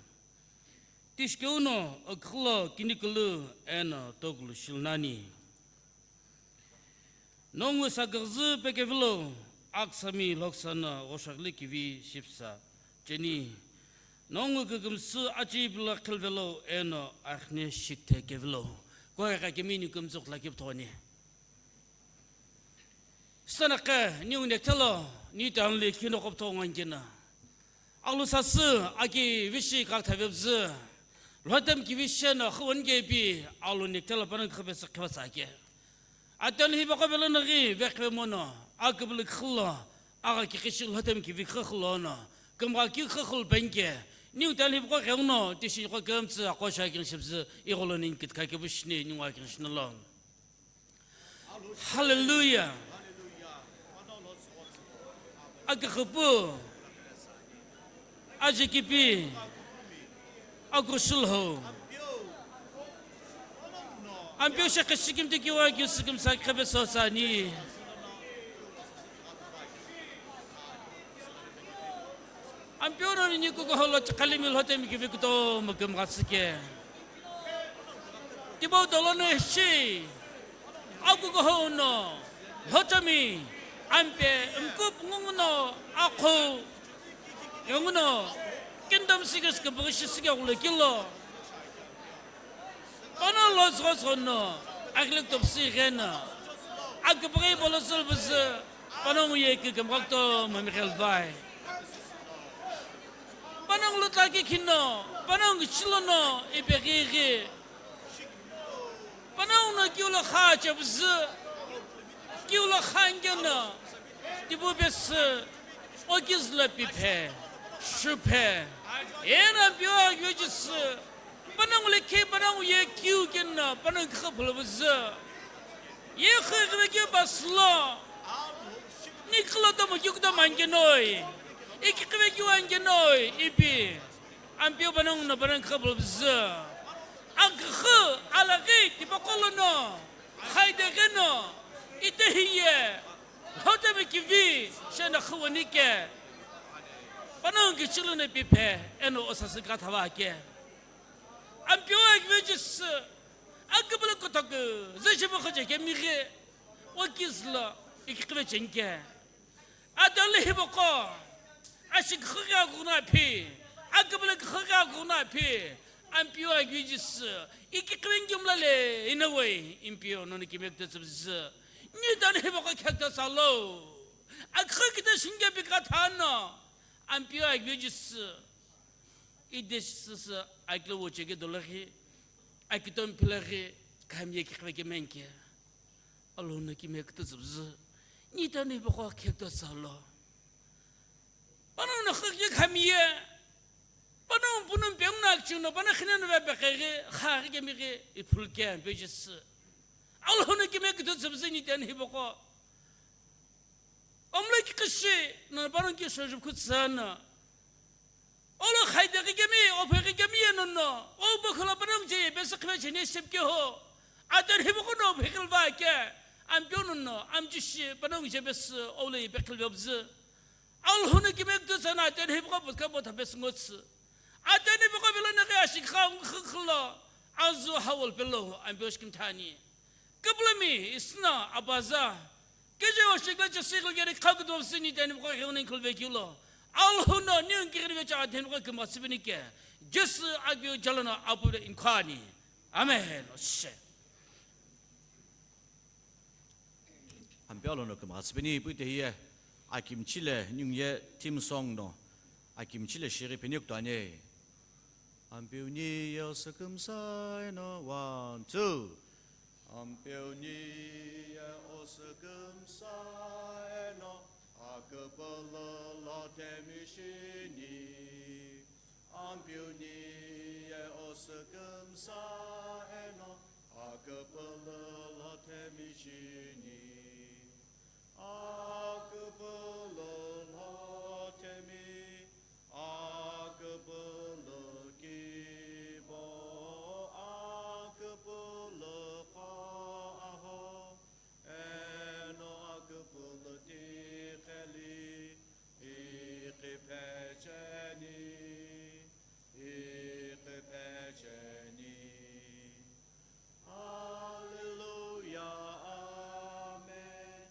Tishikeuno okhilo kinikulu eno tokulu shilunani. Nongu saküghüzü pekevilo, aksami lhoksano ghoshaghili kivi shipsa cheni. Nongu kükümsü achi pilo khilvelo eno akhne shikte kevilo. Kohe ka kemi ni kümtsü khla kipthoni. Sanakhe ni unethelo ni town li kino koptho ngangina. Alu sasü aki vishi kak thavebzü. Lhotem kivi sheno khwon kepi alu nektelo panang khapesa khapesa ake. Atel hi bako belo nagi vekve mono akabulu khlo aga kikishi lhotem kivi khlo no. Kemga ki khlo benke. Ni utel hi bako geuno tishi ko kemtsi akosha kin shibzü igolo nin kitka ke bushni ni wa kin shnalo. Hallelujah. Akakhupu, ajikipi, akushulho. Ampeu shekhe shikim tikiwa kiu sikim sa khepe sosani. Ampeu no ni kuko holo chakhalimi lhotemi kivi kutomo kemgha sike. Tibo dolono shi. Akuko hono. Lhotemi. Ampe mkup ngunguno akho. Ngunguno. Kingdom Seekers ke bugishi sike ulo kilo. Pano lo zho zho no, aglik top si gena. Agpagay bolo zol buz, pano nguye ke gam gakto mami gel vai. Pano ngulu ta ke kino, pano ngi chilo no, ipe gi gi. Pano no ki ulo kha che buz. Kiu lo khan keno, tipu pesü, okiz lo piphe, shuphe, eno Ampeu Jisü, panongu le khe panongu ye kiu keno, panongu khe phulupüzü. Ye khe khe khe paslo, ni klo to mo kiu to man kenoi, iki khe kiu an kenoi, ipi. Ampeu panongu no panongu khe phulupüzü. Akhe, alaghi, tipaqo lono, khaide gheno, itehi ye, Lhotemi kivi, shena khuwani ke. Panongu kichilu ne piphe, eno osasü kathava ke. Ampeu Jisü, akabala kotoku, zeshibo khoje ke mighe, okiz lo, ikikhive chenke. Atali hipaqo, ashikhi ghi aghungu no aphi, akabala khi ghi aghungu no aphi, Ampeu Jisü, ikikhive ngimla le, inawei, Ampeu nono kime kutotsübüzü. Ni tani hipaqo khekta salo. Akha kita shinge pika thano. Ampeu Jisü. Idesüsü akilo wucheke dolaghi. Akitom philaghi. Khamye kikhive kemenke. Alhou no kime kutotsübüzü. Ni tani hipaqo khekta salo. Panongu no khakye khamye. Panongu punongu penguna akchino. Panongu khine no vepekeghi. Khaghi kemighi. Iphulke Ampeu Jisü. Alhou no kime kutotsübüzü ni tani hipaqo. Omlo kikishi, no panongu kisho jupkhu tsana. Olo khaide kikemi, ophe kikemi ye nono. O bokhola panongu je, besi khive cheni shepke ho. Ater hipaqo no phikil va ke. Ampeu nono, amchishi, panongu je besi, ole phikil vebzü. Alhou no kime kutotsana, ater hipaqo butka botha besi ngotsü. Ater hipaqo bilo naghi ashikha, khikhi lo. Azu hawol pelo, Ampeu shikimthani. Kipulomi, isna, abaza, keje oshikla chesik lgeri khakutu sini tani mkho heuni khulve kilo. Alhou no niun kiri vecha tani mkho kima sibini ke. Jisü agyo jalano apu de inkhani. Amen. Oshe. Ampeu Alhou no kima sibini pu te hiye. Akimchile niun ye theme song no. Akimchile shiri phenik tuane. Ampeu ni ye osükümsa eno, one, two. Ampeu ni ye osükümsa eno, aküpülü lo themi shini. Ampeu ni ye osükümsa eno, aküpülü lo themi shini. Aküpülü lo themi, aküpülü kibo, aküpülü qo aho, eno aküpülü tiqheli, iqiphe cheni, iqiphe cheni. Hallelujah, amen.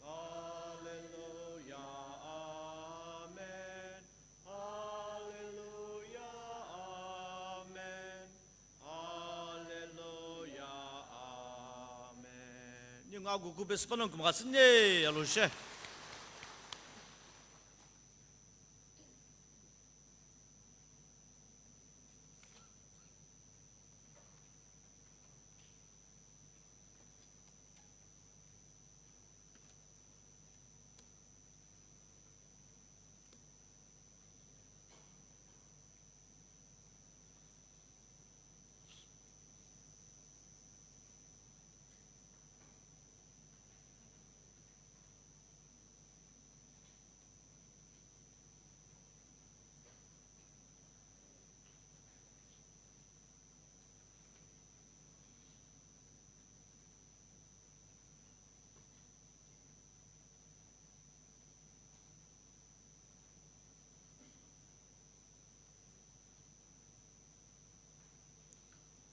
Hallelujah, amen. Hallelujah, amen. Hallelujah, amen. Ningu agugu besi panongu kümgha tsüni, aloshe.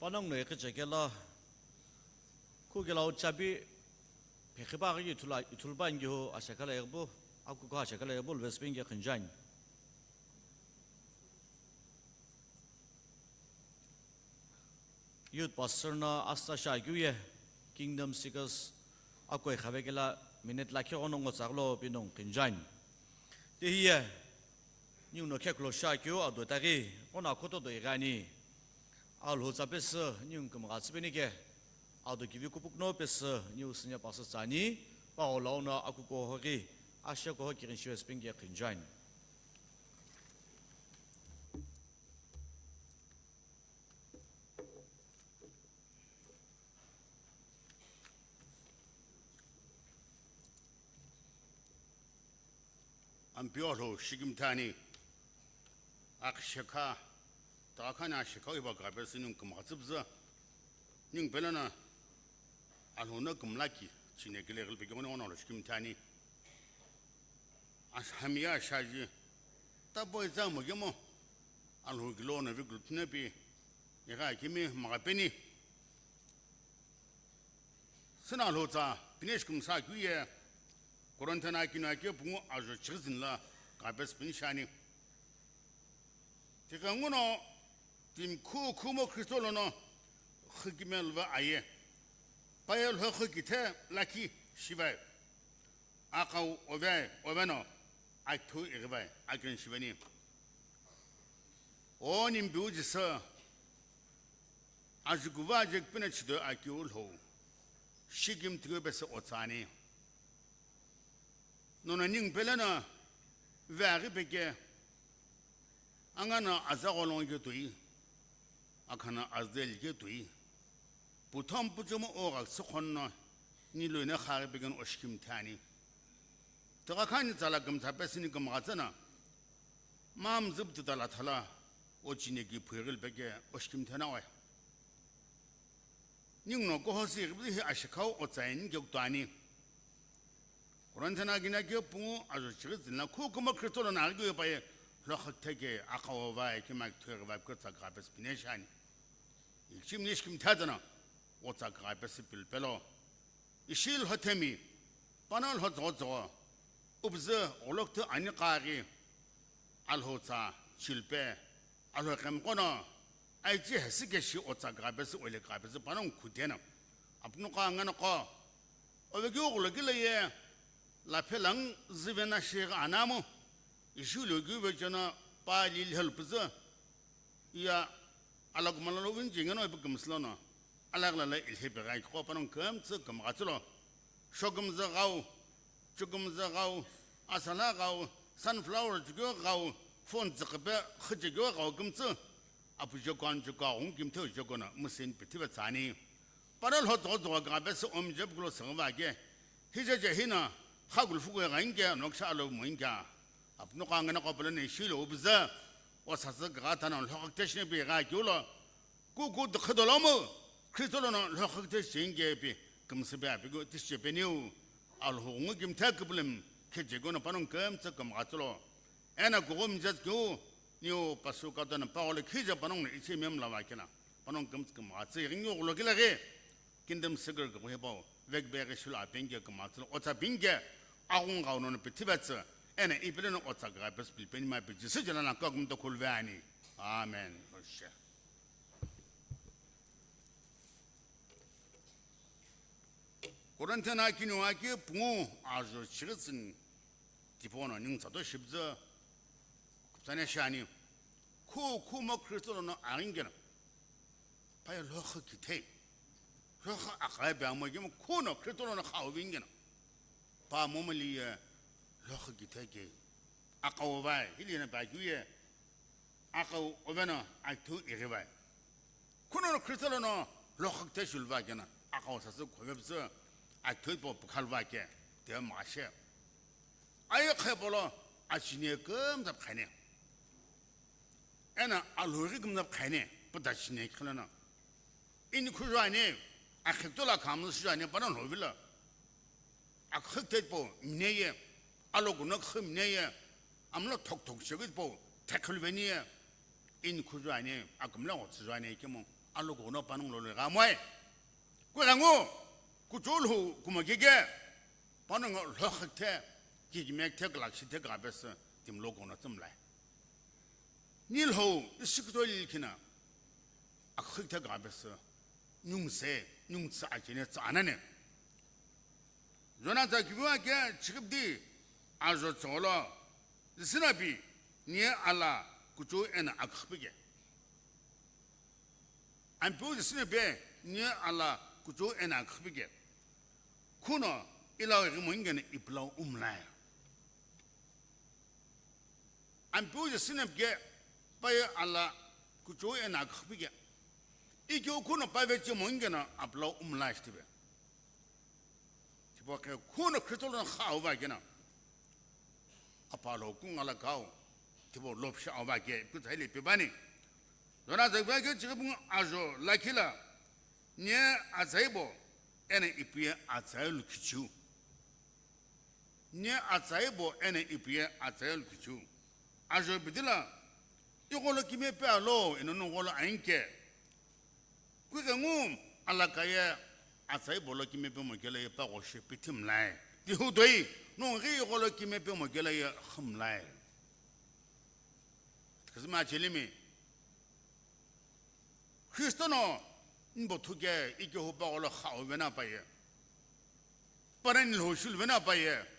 Panongu no iqichekelo, khukelau chabi phekhipa aghi ithulu, ithulupa ingihu ashakala ighipu, akuku ashakala ighipu luvespingi qhinjani. Youth pastor no asta shakeu ye Kingdom Seekers akoi khavekela minute lakhi ghono ngo tsaglo pinong qhinjani. Tihiye ningu no kheklo shakeu ado taghi ghono akhoto do ighani. Alhou tsa pesü ningu kümgha tsüpeni ke ado kivi kupukno pesü ningu senior pastor tsani. Paolo no akuko hoki, ashe ko hoki rinshi wespinge kinjain. Ampeu Alhou shikimthe ani, akshekha, takhani ashekha iba gabesi ningu kumghatsüpüzü, ningu pelena Alhou no kumlaki, chine kile kile pekeghono ono lo shikimthe ani. Ashamiya shaji, tapo iza mugemo, Alhou kilo no vikulu thunepi, igha kimi magapeni. Sina Alhou tsa, pinesh kumsa kuye, Korinthian akinu ake pungu ajo chigizin la, kapes pinishani. Tika nguno, timi khu khumo Kristo lono, khikimel va aye. Paye lho khikithe, laki, shivai. Akau ove, oveno, akithu igivai, akin shiveni. O nimbiu jisa, ajukuva ajekpina chido akiu lhou, shikim tigubese otsani. Nono ning pelena, veaghi peke, angana aza gholong ke tui, akhana azdel ke tui, putham puchuma o gak sukhon no, ni loina khaghi peken oshkim thani. Tega khani tsala gumtha pesini gumghatsana, mam zubtu tala thala, o chine ki phuiril peke oshkim thana oya. Ningno kohosi ghibdi hi ashikhau otsain ke kutani. Korinthian akinu ake pungu ajo chighi zinla khu kuma Kristo lo naghi keu paye lhokhak theke akhawa vai kima kithoi ghivaipikeu tsa ghabes pineshani. Ichimni shikimthe tsana, o tsa ghabes pilpelo. Ishi lhothemi, pana lhotsotsogho, ubzü gholokthu ani qaghi, alhotsa, chilpe, Alhokhem qono, aichi hesike shi otsa gabesi ole gabesi panong khutena. Apnuqa ngana qo, oveki ugulo gile ye, laphelang zivena shi anamu, ishi lo giuve chona pa lil helpzü, iya, alagumala lo vinji ngeno ipi gumslono, alaglala ilhe begai qo panong kemtsu gumgatsilo. Shogumzü ghau, chugumzü ghau, asala ghau, sunflower chugyo ghau, phone tsüküpe khüchegyo ghau kümtsü, apu jokon jokau hung kimtheu jokona müsün pithive tsani. Para lho tsogo tsogo gabesi om jep kulo sangva ke, hije je hina, khagul fugo ghainke, noksha alo muinke. Apnuqa ngana qopele ne shilo ubze, o sasü gata na lhokak teshne bi gha kiulo, Kuku dkhidolomu, Kristo lono lhokhakte shinge pi, kumsibe apigu tishepeniu, alhungu kimthe kupulim, khejegona panong kemtsa kumgatsulo. Ena kugu mjat kiu, niu pasu katona paole khija panong ne ichi mem lava kena. Panong kemtsa kumgatsi, ringu gulo gilage. Kingdom seeker kugu hepao, vek bege shilo apenge kumgatsulo. Otsa binge, agung gauno ne pithibatsa. Ena ipileno otsa gabes pilpeni ma pi Jisu jana na kagum to kulve ani. Amen. Oshe. Korinthian akinu ake pungu ajo chigitsin tipono ning sato shibza kupsane shani. Khu, khu mo Kristo lono aringena. Paya lhokha kithei. Lhokha akai be amo gemo khuno Kristo lono khau vingena. Pa momoli ye lhokha kithei ke. Akau vai, hili na ba ye. Akau ovena, akithu irive. Khuno Kristo lono lhokhakte shulva kena, akau sasü khove psü, akithu po pukhalva ke, te mashe. Aye khepolo, achine kumzap khane. Ena alhuri kumzap khane, puta chine khilana. Ini khujane, akhektola kamsujane, pana lhovila. Akhekte po mneye, aloguno khimneye, amlo thok thok shegit po, thekhul veniye, in khujane, akumla otsujane kemo, aloguno panung lo le gamoe. Kurangu, kuchulhu, kumagege, panung lhokhekte, kigmek the glak shi the gabes, tim loguno tsumlai. Nilho, isikto ilkina, akhekte gabes, nyungse, nyungtsa achine tsa anane. Jona tsa kiviwa ke chikipdi ajo tsolo, zisinapi, nie ala kuchu ena akhpike. Ampiu zisinapi, nie ala kuchu ena akhpike. Khuno, Ilau ighi monikena ipilau umlai. Ampeu je sinapike, paye ala kuchou ena akhapike. Ikeu khuno pave che monikena apilau umlai shitipe. Tipaqo khuno Kristo lono kha uva kena. Apalo kunga la kau. Tipaqo lopsha uva ke, kutsa ile pibani. Zona zagva ke chikibung ajo lakila. Nye azaibo, ena ipuye azailu kichiu. Nye azaibo, ena ipuye azailu kichiu. Ajo bidila, igholo kime pe alo, ino nungolo ainke. Kuke ngu alakaye azaibo lo kime pe mokele ye paqo she pithimlai. Tihu toi, nunghi igholo kime pe mokele ye khimlai. Khizima chelimi. Kristo no nbo thuke ikehu paqo lo khau vena paye. Parani lo shul vena paye.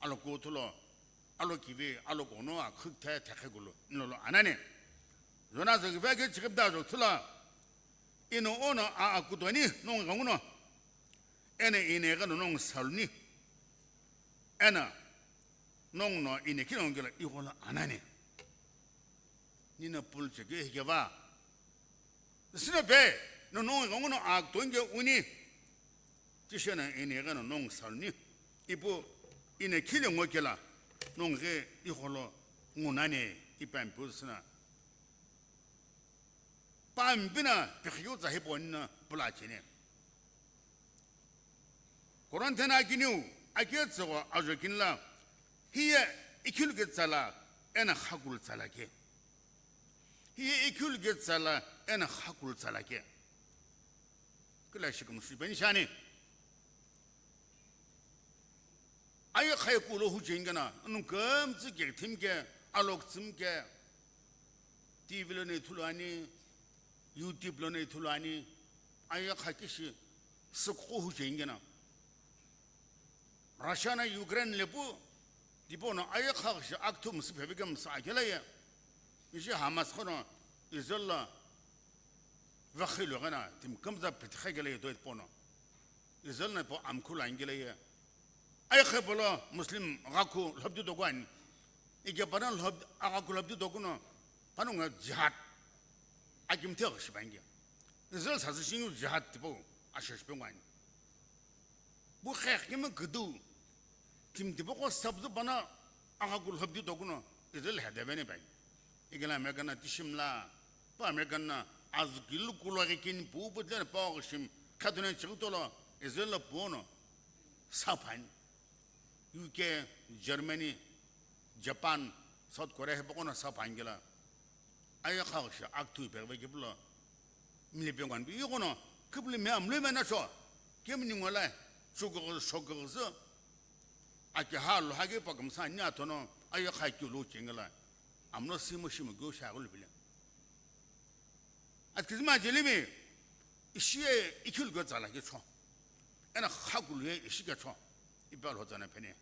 Alo kuthulo, alo kivi, alo kono akhuk the thekhe kulo, nlolo anani. Zona zagve ke chikibda zo thula. Ino ono a akutoni nong ganguno. Ene ine gano nong saluni. Ena nong no ine kino ngela igola anani. Nina pul cheke hikeva. Sina pe, no nong ngongo no ak tonge uni. Tishena ine gano nong saluni. Ipu ine kile ngokela. Nong ge iholo ngunane ipa mpu sina. Pampina pikhiu tsa hipo nina pula chene. Korinthena akiniu, aketsügho ajo kinla, hiye ikhilu ke tsala, ena khakul tsala ke. Hiye ikhilu ke tsala, ena khakul tsala ke. Kila shikum shipeni shani. Aye khaye kulo hu chengena, anu kamtsi ke, thim ke, alok tsim ke, T V lo ne thulu ani, YouTube lo ne thulu ani, aye kha kishi sukhu hu chengena. Russia na Ukraine le pu, dipo no aye kha shi akthum si phebe kem sa akela ye. Ishi Hamas khono Israel la vakhilo gana, tim kamza pithe kha gele ye doi pono. Israel na po amkhulu angele ye. Aye kha polo Muslim gakhu lhobdi doguani. Ike pana lhob-, agakhu lhobdi doguno, pano nga jihad. Akim the shibangi. Israel sa shingu jihad tipo, ashesh pengwani. Bu khekh kima kudu. Tim tipo ko sabzu pana agakhu lhobdi doguno, Israel hedevene bai. Igala American na tishim la, pa American na azkilu kulo kin pu putle pa shim, khatuna chigtolo, Israel la pono, sapan. U K, Germany, Japan, South Korea he pokona sa pangila. Aye kha shi akthu pe ve kiplo. Mile pe ngan bi kono kipli me amle me na so. Kem ni ngola. Chugo shogo zo. Ake ha lo ha ke pa kam sa nya tono. Aye kha ki lo chengela. Amlo simo shimo go sha go bile. Atkizima jelimi, ishi ye ikhilu ke tsala ke cho. Ena khakulu ye ishi ke cho. Ipa lo tsana pene.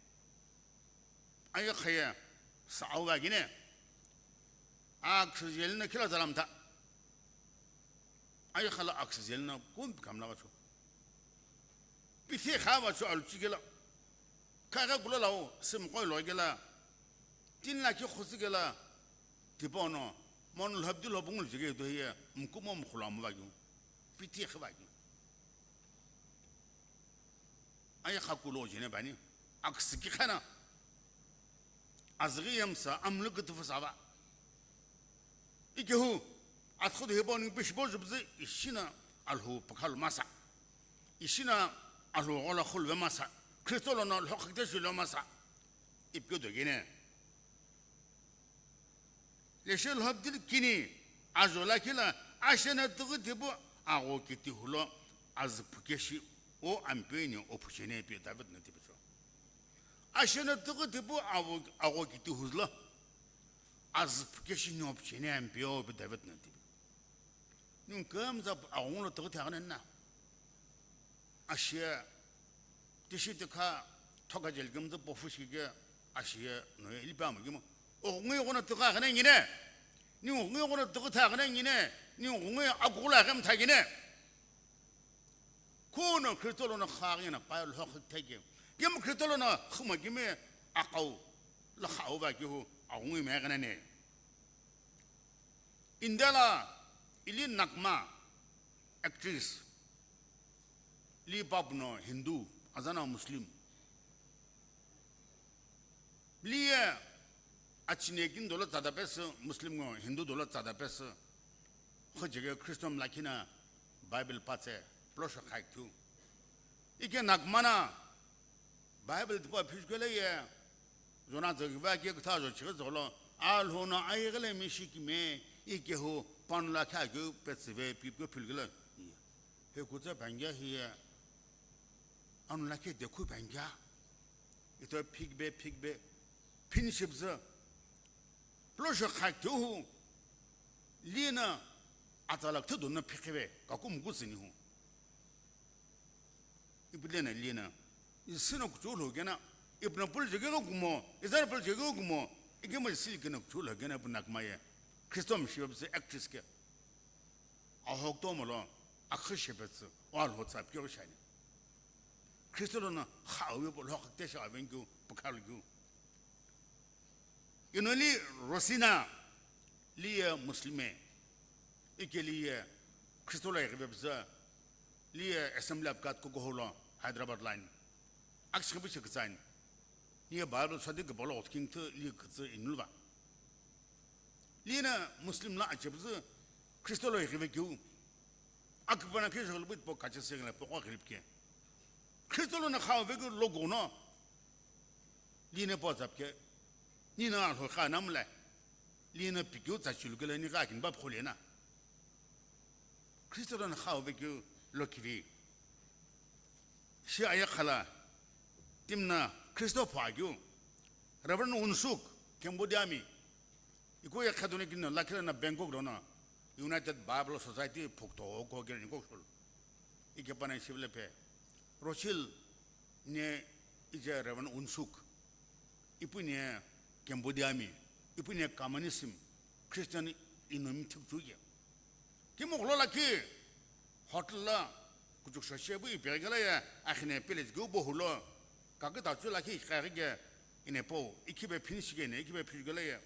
Aye khaye sa awa gine. Aksijel na kila zalam ta. Aye khala aksijel na kum kam la cho. Pithe kha va cho alu chigela. Kha ga gula lao, sim koi lo gela. Tin la ki khusi gela. Tipono, mon lhobdi lhobungul jige do ye, mkumo mkhula mo vagyu. Piti khe vagyu. Aye khakulo jene bani. Aksiki khana. Azgi yamsa amlu kutufu sava. Ikehu, atkhudu hebo ning pishbo jubzi ishina alhu pakhalu masa. Ishina alhu gola khulve masa. Kristo lono lhokhakte shilo masa. Ipke dogene. Leshe lhobdil kini ajo lakhi la ashena tügü tipu agho kiti hulo azü phukeshi o ampeni o phuchene pi David na tipicho. Ashena tügü tipu agho, agho kiti huzlo azü phukeshi nyo phuchene ampeo pi David na tipi. Nung kümza aghungu lo tügü thagana na. Ashiya tishi tikha thoka jel kümza pofu shike ashiya no ilipa mo gimo. O ngui gona tügü aghana ngine. Ni ngui gona tügü thagana ngine. Ni ngui agula gem thagine. Kuno Kristo lono khagina pa lo khik thage. Kemu Khristo lono xüma kemi aqau lo xau va kehu aghungu ime ghenani. India la ili Nakma actress, li papu no Hindu, azana Muslim. Li ye achine kini dolo tsada pesü, Muslim ngo Hindu dolo tsada pesü. Khojege Khristo mlakhi na Bible patse, plosho khakithu. Ike Nakma na Bible tipau phishkele ye, zona zaghiva ke kutha zo chighi zolo, alhona ayegele mishikime, ikehu panula khakeu petsüve pipke philgele. He kutsa pangya hiye, anula ke dekhu pangya. Ito phikbe, phikbe, phinshipzü. Plosho khakeu hu, lina atalak thudunna phikhive, kakum kutsini hu. Ipu lena lina, isina kuchulu gena, ipna pulje gego kumo, izana pulje gego kumo, igema sil gena kuchulu gena ipna kmaye. Khristo mshiba bse actress ke. Ahok to molo, akhishe betsu, wal ho tsap kyo shani. Khristo lona khawi bo lo khakte sha aven kyu, pakhal kyu. Inoli Rosina, liye Muslime, ikeliye Khristo la yeghive bza, liye Assembly of God kukuholo Hyderabad line. Akshikhibi shikitsain, niye Bible study kibolo otkingthu liye kitsa inulva. Lina Muslim la achebzu Khristo lo yeghive kyu. Akipana ke jolbit po kache sengla po kwa grip ke. Khristo lo na khaw ve lo gono. Lina po zap ke. Nina lo kha namle. Lina pikyu tsa chulu ke ni ga kin bab khole na. Khristo lo na khaw ve kyu lo kivi. Shi aya khala. Timna Khristo pha kyu. Reverend Unsuk, Cambodia mi. Iko ya khadone kino lakila na Bangkok lo na United Bible Society phukto ko ke ni ko shul. Ike pana shivle pe. Rochil ne ije Reverend Unsuk. Ipu ne Cambodia mi. Ipu ne communism. Christian inomi thuk chu ye. Kimogholo lakhi hotel la kuchuk shashe bu ipeghi kela ye akhine pele jigu bo hulo. Kaki ta chu lakhi kaghi ke ine po ikhibe phin shige ne ikhibe phir kela ye.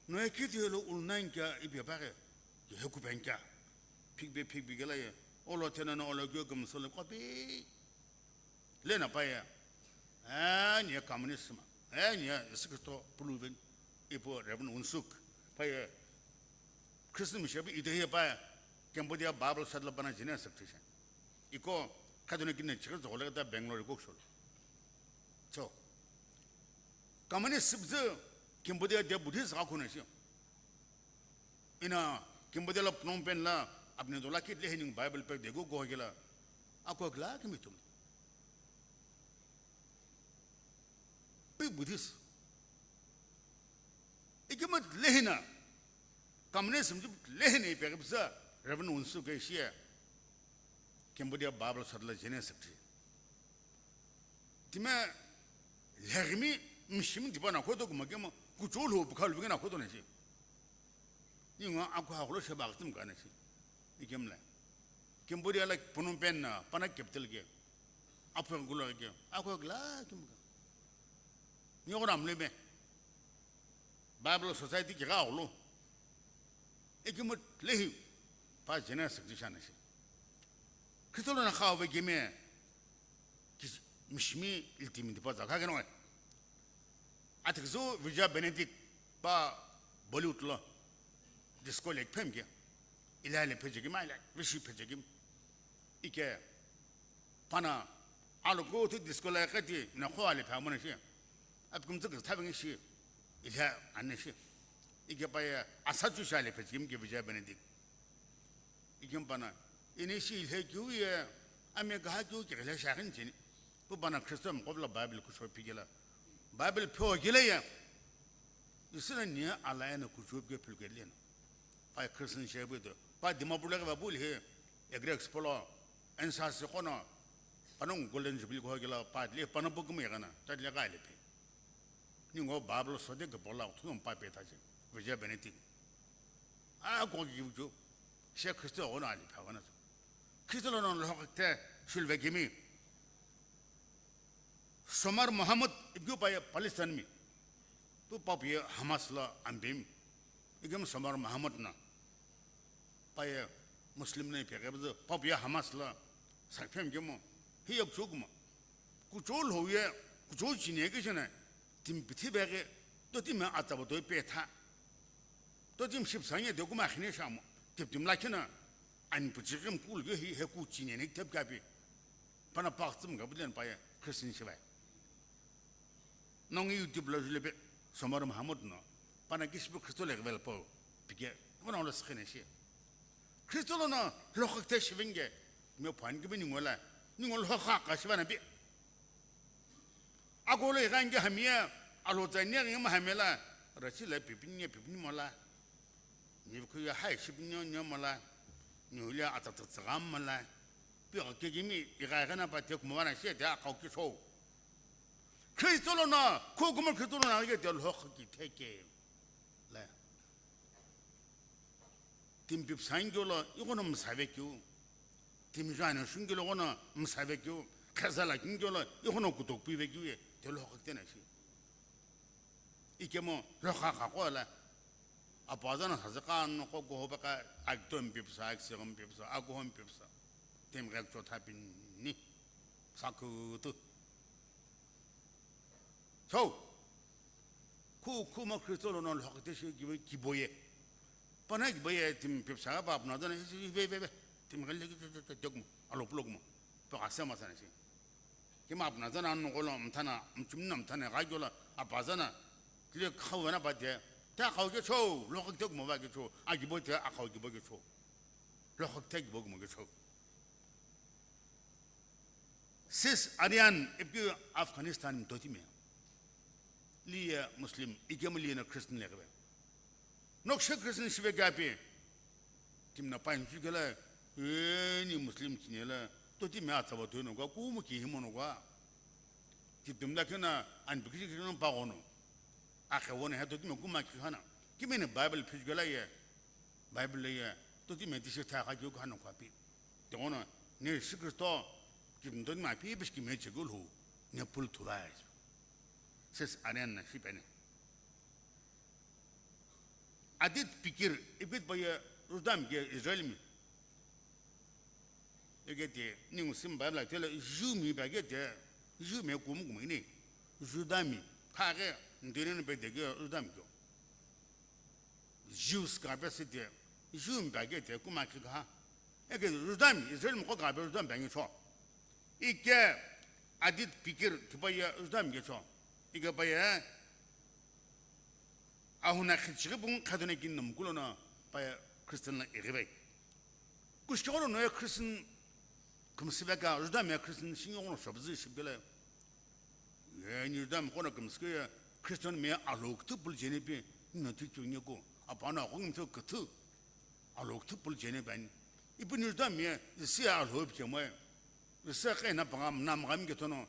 No ye kithi lo ulnain kya ibe baghe. Ye heku ben kya. Phikbe phikbe kela ye. Olo thena no olo gyo gum sole kopi. Lena paye, eh, niye communist ma, eh, niye Yesu Kristo puluven, ipo Reverend Unsuk, paye, Christian mishabi ide hiye paye, Cambodia Bible sadla bana jine saktishan. Iko, kadone kine chikar zogole kata Bangalore iko sholo. So, communist sibze Cambodia de Buddhist ga kone shi. Ina Cambodia la Phnom Penh la apni dola kit lehining Bible pe degu go gela. Ako gla kimitum. Pi Buddhist. Ikimat lehina. Communism jup lehina ipe bisa Reverend Unsuk ke shia. Cambodia Bible sadla jene sakti. Time lhegimi mishimi dipa na khoto kuma kema kuchulu bukhalu bigena khoto na shi. Ningo aku ha kholo sheba gtim kana shi. Ikemla. Cambodia la Phnom Penh na pana capital ke. Apu gulo ke. Aku gla kim ka. Ningo ram le me. Bible Society ke ga lo. Ikimut lehi. Pa jena sakti shana shi. Khristo na khawe gime. Kis-, mishimi iltimi dipa za kha keno. Atikzu Vijay Benedict pa Bollywood lo disco le phem ke. Ila le pheje kim, ila vishi pheje kim. Ike pana alo ko tu disco le kati na kho ale pha mona shi. Apkum tu thabe ngi shi. Ila anne shi. Ike pa ya asa chu sha le pheje kim ke Vijay Benedict. Ikim pana, ini shi ilhe kyu ye, ame gaha kyu ki ilhe shakhin chini. Pu pana Khristo mkopla Bible kusho pikila. Bible pyo gile ye. Isina niya alaya na kuchub ke pulke lena. Pai Christian shebu to. Pa Dimapur lake babu ilhe, Agri Expo lo, N S R C kono, panong Golden Jubilee ko gila, pa le, pana bukum yagana, ta le ga ile pe. Ningo Bible sode ke bola, thunum pa pe ta je. Vijay Benedict. A ko ki ju. She Khristo ona ali pha wana. Khristo lo non lo te shulve gimi. Somar Mohammad ipi keu paye Palestine mi. Pu papu ye Hamas lo ambim. Ikemu Somar Mohammad na. Paye Muslim na ipi keu papu ye Hamas lo. Sakphem kemu. Hi yok chukuma. Kuchou lhou ye, kuchou chine ke chene. Timi pithi bege. Totimi atsabo toi petha. Totimi shipsanye de kuma khine shamo. Tip tim lakina. Ani puchi kim kul ge hi he ku chine ne tep kapi. Pana pak tsum ga bulen paye Christian shibai. Nongi YouTube lo jule be Somar Mohammad no. Pana kishbu Kristo le gvel po. Pike. Pana lo skhene shi. Kristo lo no lo khakte shivenge. Me phan gibi ningola. Ningol ho kha ka shivana bi. Akolo igange hamia, alo tsanya ngi mahamela, rachi la pipinye pipinye mola. Ni kuya hai shipinyo nyo mola. Ni ulia atatsa mala. Pi ka kegimi, iga gana pa te kumana she te akau ki show. Kristo lo na, ko kumar Kristo lo na ye te lo ki theke. La. Timi pipsa ngiolo, ighono msave keu. Timi jane shungiolo ghono msave keu. Khazala ngiolo, ighono kutok pive keu ye, te lo khakte na shi. Ikemu lo kha kha kola. Apazana sazaka no ko go baka, akto mpipsa, aksegom pipsa, agohom pipsa. Timi gak chot hapini. Sakutu. So, ku, ku ma Kristo lo no lo khakte shi kibo-, kiboye. Pana kiboye timi pipsa ba apna dana, ve, ve, ve. Timi galle ki, ki, ki, ki, jogmo, alo pulogmo. Pa ase ma sana shi. Kima apna dana no golo mthana, mchumna mthana ga gyola, apa dana. Tile khau na ba de. Ta khau ke cho, lo khakte mo ba ke cho. A kibo te a khau kibo ke cho. Lo khakte kibo mo ke cho. Sis Aryan, ipi keu Afghanistan mi totimi. Liye Muslim, ikemu liye na Christian lekebe. Nokshe Christian shibe gapi. Timna pain chukela, ni Muslim chinela, totimi atsaba toino kwa, kumu ki himono kwa. Tipimda kena, an bikisi kena pagono. Akhe wona he totimi kuma ki hana. Kimene Bible phijukela ye. Bible ye. Totimi tisi tha ka kyo hana kwa pi. Tengona, ne Jisu Kristo, ki mdon ma pi bis ki me chegul hu, ne pul thulai. Sis Aryan na shipene. Adit Pikir, ipit baye Rudam ke Israel mi. Ege te, ningu sim Bible tele, Jew mi ba ge te, Jew me kum kum ni, Juda mi, kha ge, ndene be de ge Rudam kyo. Jews ka pe site, Jew mi ba ge te kuma ki kha. Eke Juda mi, Israel moko ka pe Juda mi ba ngi cho. Ike Adit Pikir tipa ye Juda mi ge cho. Ike pa ye, ahuna khichighi pung khaduna kin nam kulo na pa ye Christian la ighi bai. Kushkoro no ye Christian kumsibe ka, Juda mi ye Christian shingi ono shobzi shibgele. Ye, ni Juda mi kono kumsike ye, Christian mi ye aloktu pul jene pi, ni na tu tu nye ko, apana ko ngim tu kutu, aloktu pul jene ban. Ipu ni Juda mi ye, isi alo pi jemo ye, isi kena panga, mna mga mi ke tono,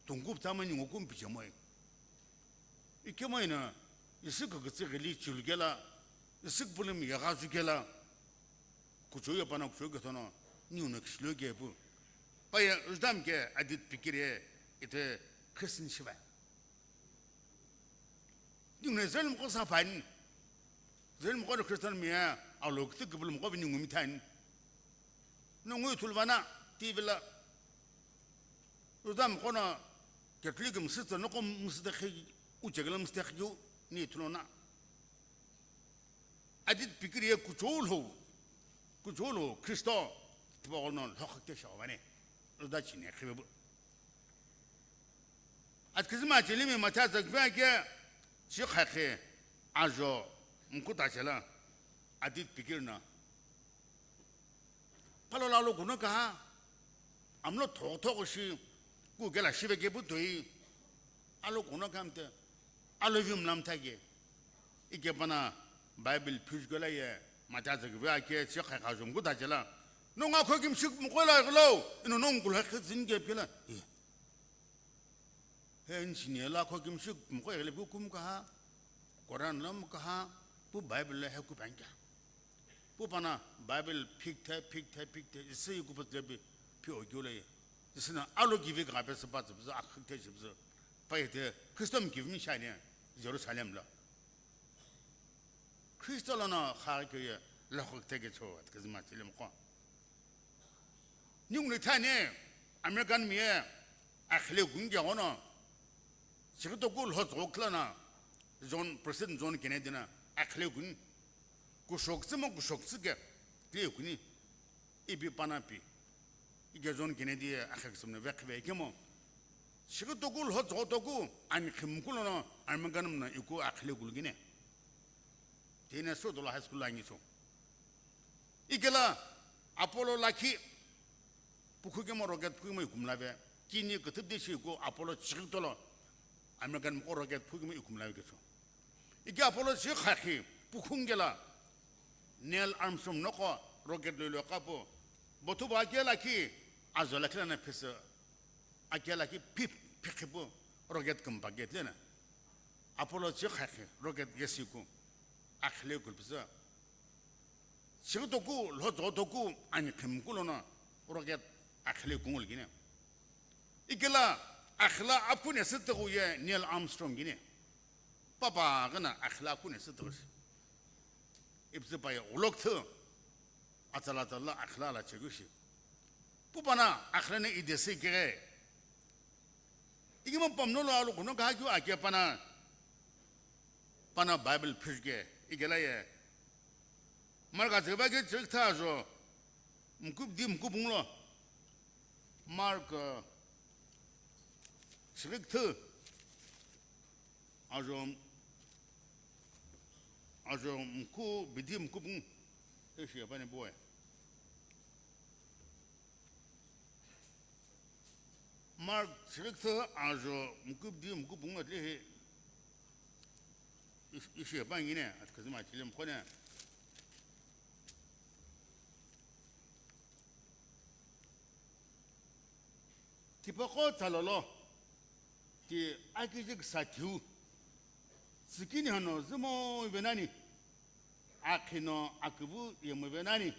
tungkup tama ni ngokum pi jemo ye. Ikemu ina, isi kükütsü ghili chilukela, isi kpulimi yagha zukela, kuchoyo pana kuchoyo ketono, niu no kishilo kepu. Paye Juda mi ke Adit Pikir ye, ite Christian shiva. Niu no Israel moko sa pani. Israel moko no Christian mi ya, alo kiti kibul moko bini ngumi tani. No ngui tulvana, T V la. Juda mi kono Catholic msitsa noko msitsa khi uchegela msitsa khi ni tulona. Adit Pikir ye kuchou lo, kuchou lo Kristo tipa kono lo khakte shawani. Juda chine khibe bu. Atkizima chelimi matha zakvake chi khakhe ajo mkuta chela Adit Pikir na. Palo lalo kuno kaha, amlo thok thok shi, ku kela shive kepu toi, alo kuno kamte, alo vim lam thake. Ike pana Bible phijukela ye, matha zakvake chi khakhe ajo mkuta chela. No nga kho kim shik mkola glo, ino nong kula khizin ke pila. He engineer la kho kimshu mkho egle bu kum kaha, Quran la mkaha, pu Bible la he ku pangya. Pu pana Bible phik the, phik the, phik the, isi ku pat le bi phi o gyo le. Jisü no alo kivi kughape sü pa tsü püzü, akhu khe shi püzü. Pa yete Kristo mi kivimi shi ani Jerusalem lo. Kristo lono kha keu ye lokhu kuthe kecho, ati kazima chile mkho. Ningu le thani American mi ye akhile gungi ono. Chighi toku lho tso khlana John, President John Kennedy na akhile gun. Kushoktsü mo kushoktsü ke kle kuni. Ipi pana pi. Ike John Kennedy akhile ksümne vekhive kemo. Chighi toku lho tso toku ani khimku lono American mna iku akhile gulgine. Tene so dola high school la ngi so. Ikela Apollo lakhi pukhu kemo rocket pukhu kemo ikumlave. Kini küthüp de shi iku Apollo chighi tolo American mko rocket pukhu kemo ikumlave kecho. Ike Apollo chighi khakhi pukhu ngela Neil Armstrong noko rocket lo lo kapo. Bothu ba kela ki azo lakhi lana phese akela ki pip phikhipu rocket kümpa gate lena. Apollo chighi khakhi rocket yesiku akhile kulpüzü. Chighi toku, lho tso toku, ani khimku lono rocket akhile kungul gine. Ikela akhila apkune sü tegu ye Neil Armstrong gine. Papa gana akhila apkune sü tegu shi. Ipsü pa ye ulok thu. Atsala atsala akhila la chegu shi. Pu pana akhila ne idesi kere. Igima pamno lo alu kuno kha kyu ake pana, pana Bible phirge igela ye. Mark azüva ke chirikitha ajo mkubdi mkubunglo. Mark, uh, chirikitha ajo, ajo mkubidi mkubung. Eshi yapani boy. Mark chirikitha ajo mkubdi mkubung atlehi ishi, ishi yapangine, atkazima chile mkhone. Tipaqo tsalolo, ti akijik sathiu, tsikini hano zümo venani, akhino akivu yemo venani,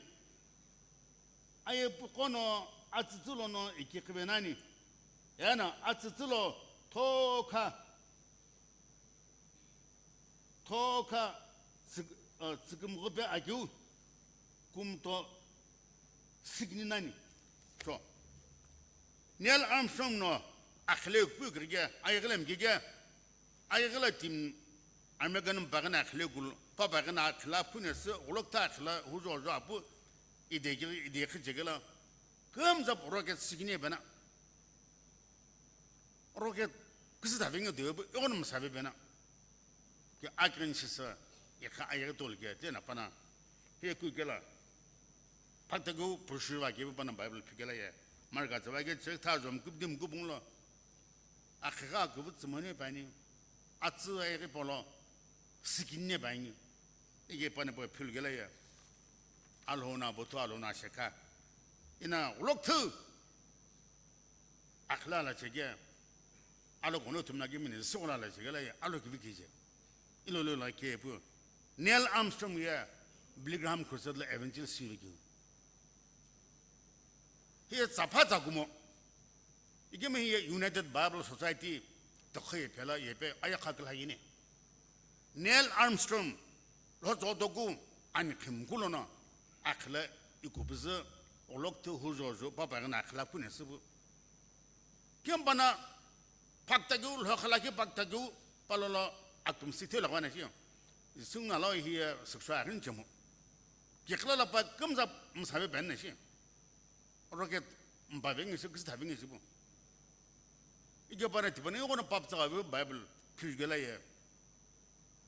aye puqono atsütsü lono ikikhi venani, ena atsütsü lo thokha, thokha tsük-, uh, tsükümghupe akiu kumto sikni nani. So, Neil Armstrong no akhile pu kike, ayegile mkike, ayegile tim American bagana akhile gul, pa bagana akhila pune se, ulokta akhila hujo jo apu, ideki, ideki jegela, kümzap rocket sikni bena. Rocket kisi thavingi dewe bu, yono msabe bena. Ke akrin shisa, yekha ayegile tol ke, tena pana. He ku kela. Phaktaku purshuva ke pana Bible phikela ye. Mark azüva ke chirikitha ajo mkubdi mkubunglo. Akhiga kuvu tsumani pani. Atsü ayeghi polo. Sikini pani. Ige pani po philgela ye. Alhona botu alhona shekha. Ina ulok thu. Akhila la chege, alo kono tumna ke mine sikola la chege la ye, alo kivi kije. Ilo lo la ke pu. Neil Armstrong ye Billy Graham Crusade la evangelist sivi ki. Hiye tsapha tsa kumo. Ike me hiye United Bible Society tokhe ye phela ye pe aya khakla yine. Neil Armstrong lho tsotoku ani khimkulono akhila ikupüzü olokthi hujojo papa gana akhila kune süpu. Kempana phaktakiu lho khalaki phaktakiu palolo atum sithe lagwana shi. Sungna lo hi süksa arin chemo. Kikhala la pa kümza msabe ben na shi. Rocket mpavengi shi, kisi thavengi shi pu. Ike pana tipana yokono pap tsaka ve Bible phijgela ye.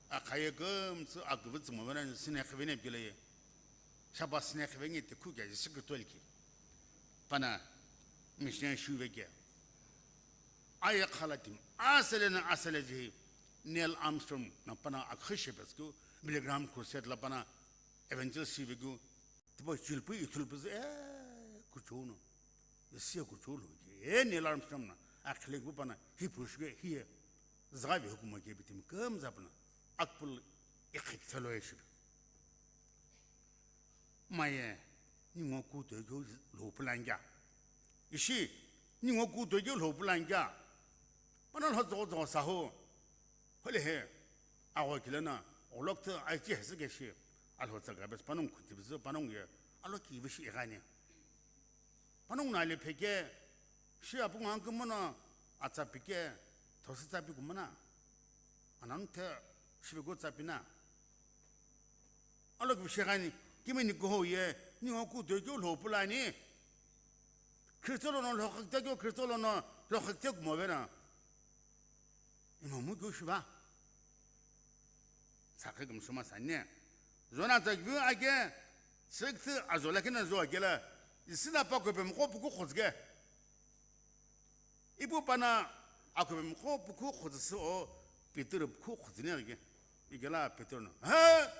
Akhaye kümtsü akuvitsü mo vena sine khivene pile ye. Shaba sine khivenge te khuke ye sikitol ki. Pana mission shuve ke. Aye khala tim asele na asele je Neil Armstrong na pana akhishe pesku Billy Graham Crusade la pana evangelist shive ku. Tipau chilpui ithulpuzü, eh, kuchou no. Isia kuchou lo, eh, Neil Armstrong na, akhile kupana, hi pushke, hi, zgavi hukuma ke bitim, kümzapna, akpul, ikhik thalo eshibi. Maye, ningo kuto kyo lo pulangya. Ishi, Ningu kutoikeu lho pu lo ani kea? Pano lho tsogho tsogho sahu. Hole he, agho kile na, olokte aichi hesü keshi, alho tsaka bes panongu khuti bizu, panongu ye, alo ki bishi ighani. Panongu na le pheke, shi apungu angkü mono, atsa pike, thosi tsa pi kumana. Ananu the, shibe go tsa pina. Alo ki bishi ighani, kimi ni kuho ye, ningu kutoikeu lho pu lo ani. Kristo lono lhokhakte keu, Kristo lono lhokhakte kumo vena. Imamu keu shiva. Tsakhi kümsü ma sani. Zona tsa kivi ake, tsikthi azo lakhi na zo akela, isina pa kope mkho puku khozge. Ipu pana akope mkho puku khozsü o, Peter puku khozine ake. Ikela Peter no. Ha?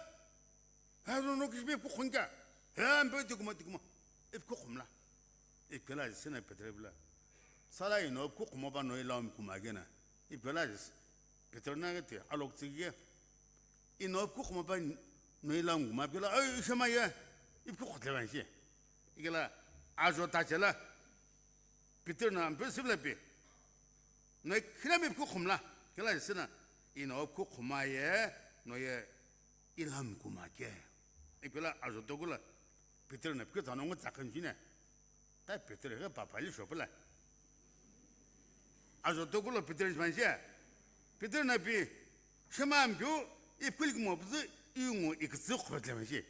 Ha, no, no, kishimi puku khonka. Ha, mbe tikuma, tikuma. Ipku khumla. Ikela isina Peter bila. Sala ino puku khuma ba no ila um kuma gena. Ikela is-, Peter na gete, alok tsige. Ino puku khuma ba no ila um kuma bila. Ai, ishama ye. Ipku khotle ban shi. Ikela ajo ta chela. Peter na mbe sivla pe. No khina mi puku khumla. Kela isina. Ino puku khuma ye. No ye. Ila um kuma ke. Ikela ajo tokula. Peter na pike tsano ngo tsakan jine. Ta Peter ghe papa li shopula. Ajo tokulo Peter jmanjia. Peter na pi, shema mpiu, ipkul kumo püzü, iungu ikütsü khobet le manji.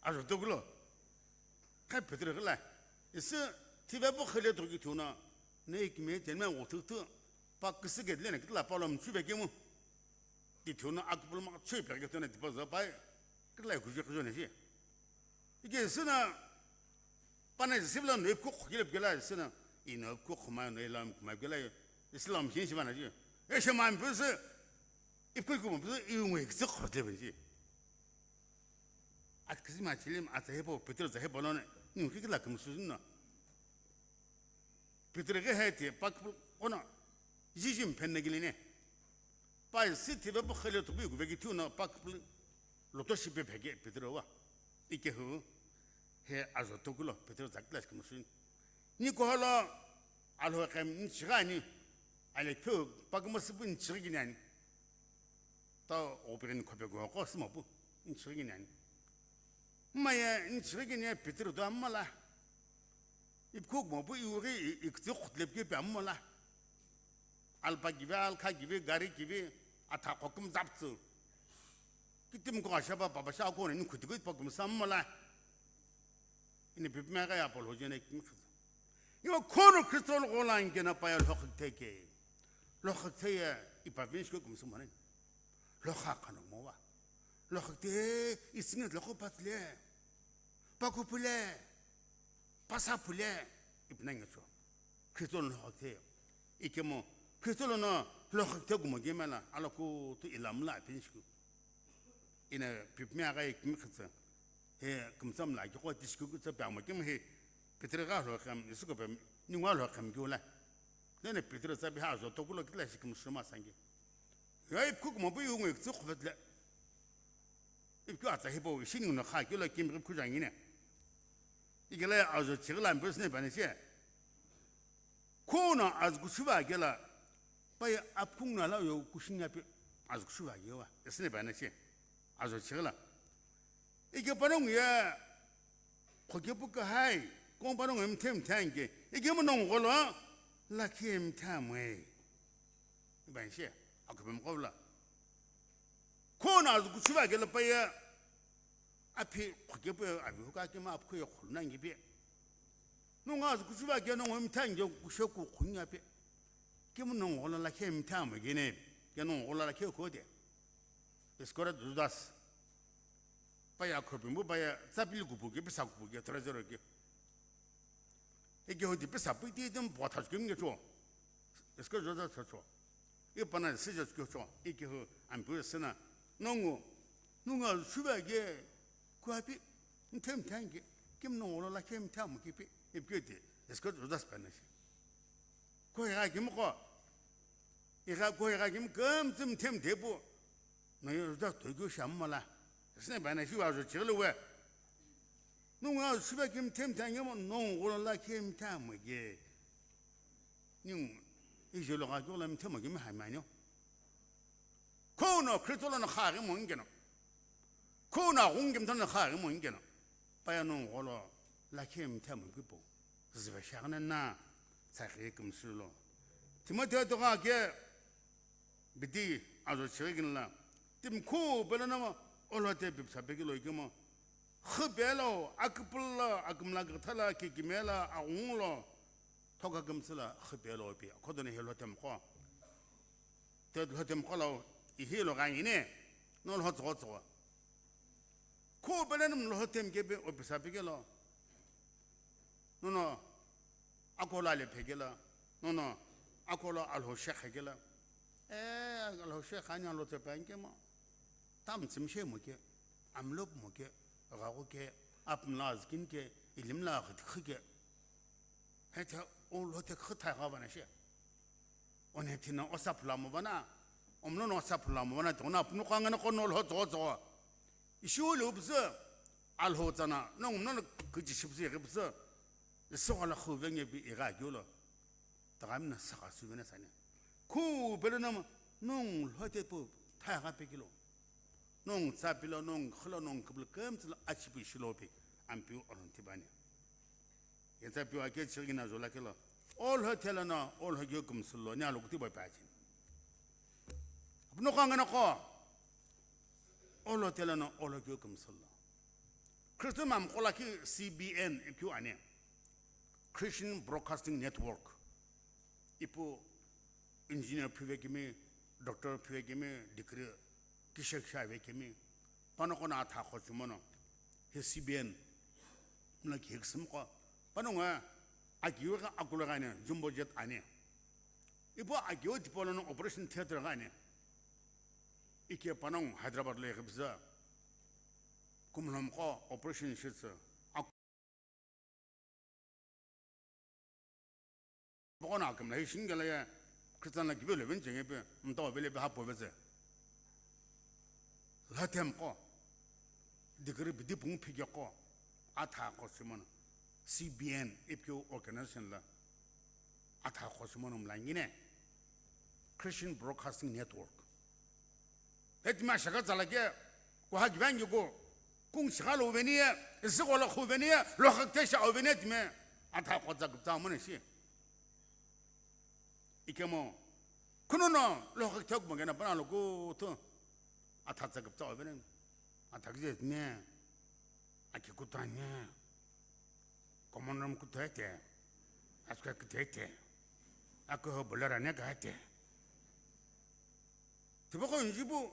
Ajo tokulo. Kha Peter ghi la, isi thive pu khile toki thuna, ne ikme tenme ngo thuktu, pa kisi gedle ne kitla pa lo mchu vekemu. Ti thuna akpul ma chui pe ke tuna tipa za pai, kitla kuji kujo ne ji. Ike sina, pana sivla no ipku khile pgela sina, ino ipku khuma no ilam kuma pgela, Islam shin shi bana ji. E shema mpusi, ipku kuma mpusi, iungu ikütsü khobet le manji. At kisi ma chilim, at zahepo, Peter zahepo lone, ningu kikila kümsüzüno. Peter ghi heti, pa küpülü kono, jiji mphen na gilene. Pa isi thive pu khile tubi kuve ki thiu no pa küpülü loto shipe phege Peter wa. Ike hu, he ajo tokulo, Peter zakla shi kümsüzüno. Ni koholo, alho khem ni chigani, ale kyo, pa kümsü pu ni chigini ani. Ta operin khope go ko sima pu, ni chigini ani. Maya, ni chigini ani Peter do amala. Ipku mo pu iuri ikütsü khutle pke pe amala. Alpa kivi, alkha kivi, gari kivi, atha kokum zaptsu. Kitim ko ashaba papa sha ko ni khuti ko pa kum samala. Ini pipme ga ya polo jene kimi khitsa. Yo khono Kristo lo gola ingena pa ya lhokhe ke. Lhokhe ya ipa vinch ko kum sumane. Lhokha kano mo wa. Lhokhe isinge lhokho patle. Pakupule. Pasapule. Ipna ngecho. Kristo lo lhokhe. Ikemo. Kristo lo no lhokhe kumo gemela. Aloku tu ilamla pinch ko. Ina pipme aga ikimi khitsa. He, kümtsam la ki qo tishikukutsa pe amo kim he, Peter gha lo kham, Yesu ko pe, ningu lo kham ki ula. Nene Peter tsa bi ha zo tokulo kitla shi kümsüma sangi. Ya ipku mo bu yungu ikütsü khobet le. Ipku atsa hipo, ishi ningu no kha kilo kim ipku jangi ne. Ikela ajo chigla mbes ne bane she. Khona azü kuchuva kela, pai apkung na la yo kushinya pe, azü kuchuva yewa, esne bane she. Ajo chigla. Ike panongu ye, khoke pu kahai, kong panongu em them thange, ike mo nong golo, la ki em thamwe. Iban she, akupem kola. Khona azü kuchuva kela pa ye, aphi khoke pu avi huka kema apkhu ye khulna ngi pe. Nongu azü kuchuva ke nongu em thange kushe ku khunya pe. Kemu nongu golo la ke em thamwe gene, ke nongu golo la ke ko de. Iskora Judas. Pa ya khopimbu pa ya tsapili kupu ke, pisa kupu ke, trezoro ke. Eke hodi pisa pui ti dem bota ke nge cho. Iskora Judas cho. I pana si jo ke cho. Eke ho ampu sena. Nongu, nongu shuba ke, kuapi, ntem thange, kim nongu golo la ke em thamwe ke pe. Ipke te, Iskora Judas pana shi. Ko ya kim ko. Igha ko igha kim kam tsim them depu. No yo da to kyo sham mala. Sne ba na shi wa zo chiglu we. No nga shi ba kim them ta ngemo no ngolo la kim ta mo ge. Ningu ijelo gha keu la mithemo kemi hami ani. Khuno Khristo lono kha ghi mongi keno. Khuno aghungu kemi tano kha ghi mongi keno. Paya nongu gholo lakhi mithemo kipo. Züve shagna na tsakhi kümsü lo. Timothy to gha ke bidi azo chigin la. Tim khu pelo na mo olo te bipsa peki lo ikemo. Khipelo, akipul lo, akimla githala, kikimela, aghungu lo. Thoka kümsü la khipelo pi. Khodo ne helo tem kho. Te lhotem qo lo ihi lo gha ngine, no lho tsogho tsogho. Kho pele num lhotem kepe opisa pekelo. Nono, ako lo ale phekela. Nono, ako lo alho shekha kela. Eh, alho shekha ni alho tsepa ngemo. Tam tsim she mo ke, amlop mo ke, gha ko ke, apmla azkin ke, ilimla khit khike. Hete o lhote khitha gha vana she. One thina osa phula mo vana, omno no osa phula mo vana, tona apnu kanga no kono lho tso tso. Ishu le ubzu, alho tsana, no omno no kuji shibzu ye bzu. Iso gala khu venge bi iga gyulo. Tagami na saka su vena sane. Khu bele no nung lhote pu tha gha pe kilo. Nung tsa pilo, nung khilo, nung kublo kem tsilo achipi shilopi. Ampiu olon tibani. Yetsa piwa ke chigina zola kelo. Olho thela no, olho gyo kumsulo, ni alo kuti boy pachi. Apno kanga no ko. Olho thela no, olho gyo kumsulo. Christian mam kola ki C B N ikyu ane. Christian Broadcasting Network. Ipu engineer phive kimi, doctor phive kimi, degree kisha kisha ave kimi. Pano kono atha khochumono. He C B N. Mla ki hiksim ko. Pano nga akiwe ka akule gane, jumbo jet ane. Ipu akiwe tipolo no operation theater gane. Ike panong Hyderabad le khibza. Kumlom ko operation shitsa. Pokona akimla hi shingela ye, Christian la kive lo venche ngepe, mta ovele pe hapo veze. Lhatem ko, degree bidi pung phige ko, atha ko simon, C B N, ipkeu organization la, atha ko simon mla ngine, Christian Broadcasting Network. Etimi ashaka tsala ke, kuha kivangi ko, kung shika lo veni ye, isi ko lo khu veni ye, lo khak te sha o veni timi, atha ko tsa gupta mo ne shi. Ikemo, kuno no, lo khak te kuma gena pana lo ko to, atha tsa gupta o veni, atha ki ne, aki kuta ne, common room kuta te, aska kuta te, ako ho bolara ne ka te. Tipaqo njipu,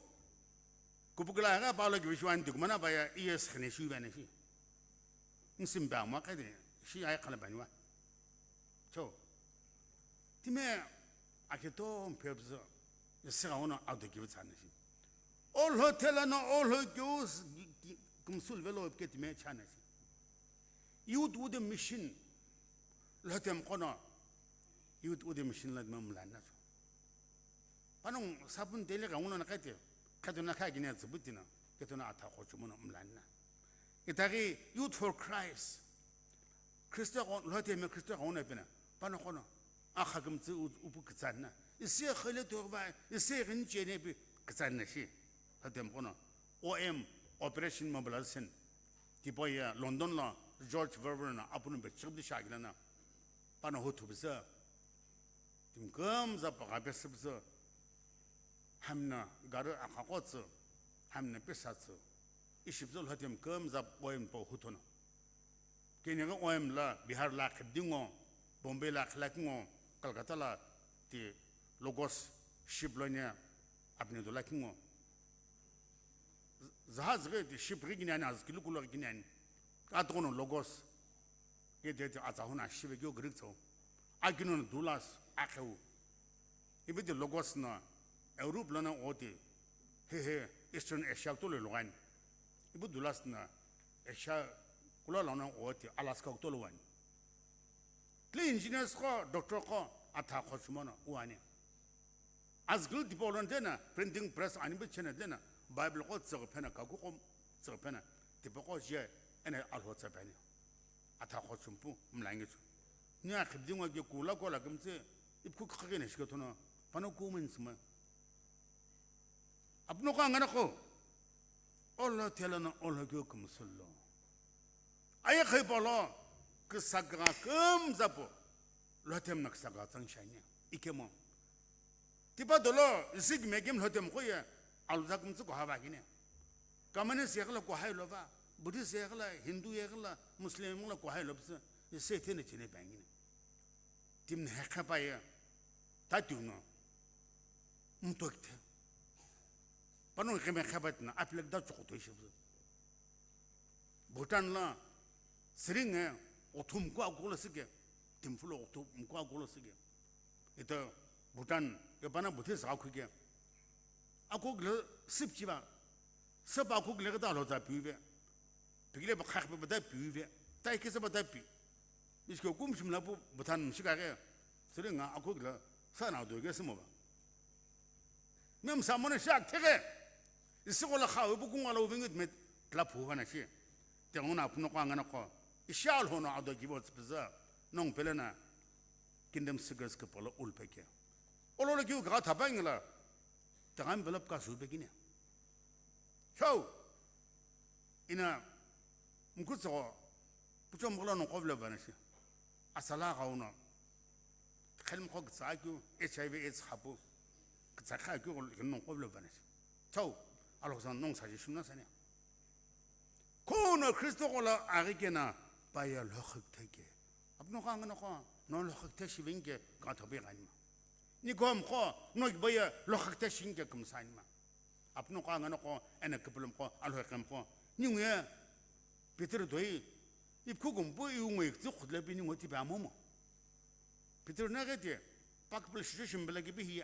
kupukila gha palo ki vishwani tikumana paya E S khene shu vene shi. Nsimba mwa kade, shi ai khala baniwa. Cho. Time aketo mpebzo, yasiga ono auto ki vitsana shi. Olho thela no olho kyus kumsul velo ke time chana shi. Youth with a mission. Lhotem kono. Youth with a mission la mlana. Panong sapun tele ka uno na kate, kato na kagine tsubutina, kato na atha khochumono mlana. Itagi Youth for Christ. Kristo ko, lhote me Kristo ko na pena. Pano kono, akha kumtsi upu kitsanna. Isi khale to ba, isi rin chene bi kitsanna shi. Lhotem kono, O M, Operation Mobilization. Tipo ya London la George Verver na apunu be chibdi shagilana. Pano ho thubisa. Tim kumza pagha pesüpüzü, hamna gari akhaqotsü, hamna pesatsu, ishipüzü lhotem kumza poem po hutono. Kenya ga poem la Bihar la khibdingo, Bombay la khilakingo, Calcutta la ti Logos ship lonya apni do lakingo. Jahaz ghi ti ship ghi kinani, azkilu kulo ghi kinani. Atono Logos. Ke de te atsa huna shibe kyo Greek tso. Akino Dulas akheu. Ibe de Logos na Europe lana oti. He he Eastern Asia to le logan. Ibu Dulas na Asia kula lana oti Alaska to logan. Tle engineers ko, doctor ko, atha khochumono uani. Azgil tipolon dena printing press ani bichena dena Bible ko tsegphena kaku ko tsegphena tipo ko je ene alho tsepeni. Atha khochumpu mlangi chu. Ni akhibdingwa ke kula kola kimtse Ipikhu kükha kena shikethono, pano kumuni tsüma. Apuno ko anganako, olo thela no olo kyo kümsülo. Aye khai polo, küsaka kümzapo, lothem na küsaka tsang shani, ikemo. Tipa dolo, isi kime kim lothem ko ye, aluza kümtsü ko hava kine. Communist yekhala ko hai lova, Buddhist yekhala, Hindu yekhala, Muslim yekhala ko hai lova, isi thene chine bangine. Timne hekha pa ye, ta tiuno, mtokte. Pano keme hekha pa tina, apilak da choko to ishe. Bhutan la, siringe, othum ko akolo sike, Thimphu lo othum ko akolo sike. Ito Bhutan, e pana Buddhist akhu ke. Akugla sip chiba. Sip akugla kata lo za piuve. Pigile ba khakh ba da piuve. Tai kisa ba da pi. Iske kum shimla bu Bhutan mshika ke. Sere nga akugla sana do ke simo ba. Mem samone shak thege. Isi kola khawe bu kunga lo vingit met la phu hana shi. Te ngona apno kwa ngana ko. Ishal hono ado gibo tspiza. Nong pelena. Kingdom Seekers ke polo ulpeke. Olo le kiu ga thapangila. Tagam belap ka su pekine. Chau. Ina mkutso puchom kola no kovle vanashi. Asala ga uno. Khelm kho gtsa kyu H I V AIDS khapu. Gtsa kha kyu no kovle vanashi. Chau. Alo san nong sa ji shuna sane. Kono Kristo kola agikena paya lokhak theke. Apno ka ngana ko no lokhak the shivingke ka thobe ganima. Ni kom ko no baya lokhak the shinke kumsanima. Apno ka ngana ko ena kapulum ko alho kem ko. Ni ngue Peter doi ipkhu gumpu iu ngoi tsu khudle bi ni ngoti ba momo. Peter na gete pakpul shi shimbele ke bihi.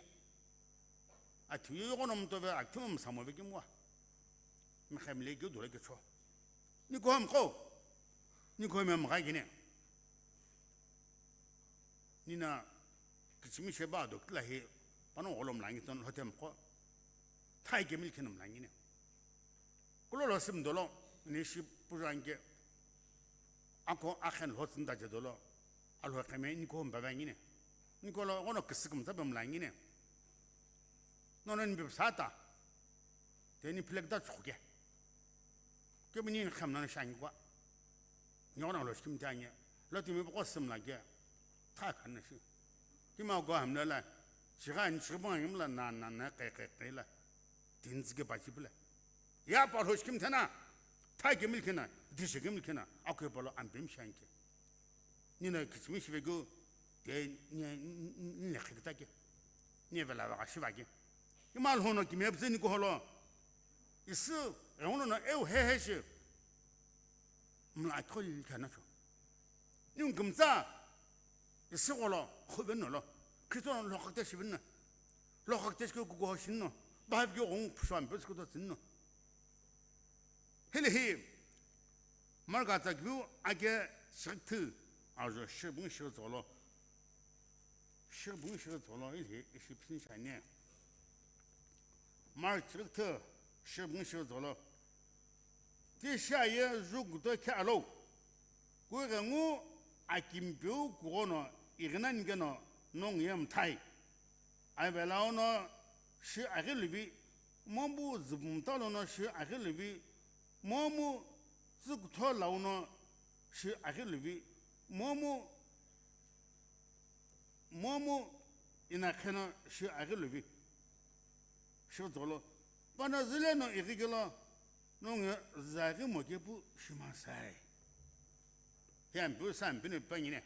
Athiu yogo no mtove akthum samove kimwa. Mkhamle ke dole ke cho. Ni ko ham ko. Ni ko mem ga gine. Nina kichimi sheba do kla he pano olom langi ton hotem ko. Thai ke mil khenum langi ne. Kulo lo sim dolo ni shi pujange. Ako akhen lo tsinda je dolo. Alo keme ni ko mbavangine. Ni ko lo ono kisikum tabam langine. Nono ni bipsata. Teni plek da chuke. Kemi ni kham nana shangwa. Nyona lo shkim tanya. Lo timi ko sim la ge. Tha kan na shi. Kima go ham la. Shiga ni shibang yim la na na na kai kai kai la. Tinzi ke bachi bla. Ya pa lo shkim thana. Tha ke mil kena. Di shi ke mil kena. Akwe pa lo ampim shanke. Nina kichimi shivegu. Te ni ni khikta ke. Ni vela va shiva ke. Imal hono ki mebze ni ko holo. Isu, e hono na eu he he shi. Mla akol kana cho. Ni ngumza. Isu kolo, khoben no lo. Kristo no lo khakte shibin na. Lo khakte shko ko go shin no. Ba ge gong psam pes ko to tsin no. Hili hi, Mark atsa kiu ake shikthü, ajo shibung shizolo. Shibung shizolo, hili hi, ishi psin shane. Mark shikthü, shibung shizolo. Ti shaye ju guto khe alo. Kughengu akimpiu kugono, ighinan geno, nong ye mthai. Avela ono shi aghi luvi, momu züpumta lono shi aghi luvi, momu tsükutho launo shi aghi luvi, momu, momu inakheno shi aghi luvi. Shi zolo, pana zile no ighi kelo, nonge zaghi mokepu shimasai. Hiampiu sampini pangine.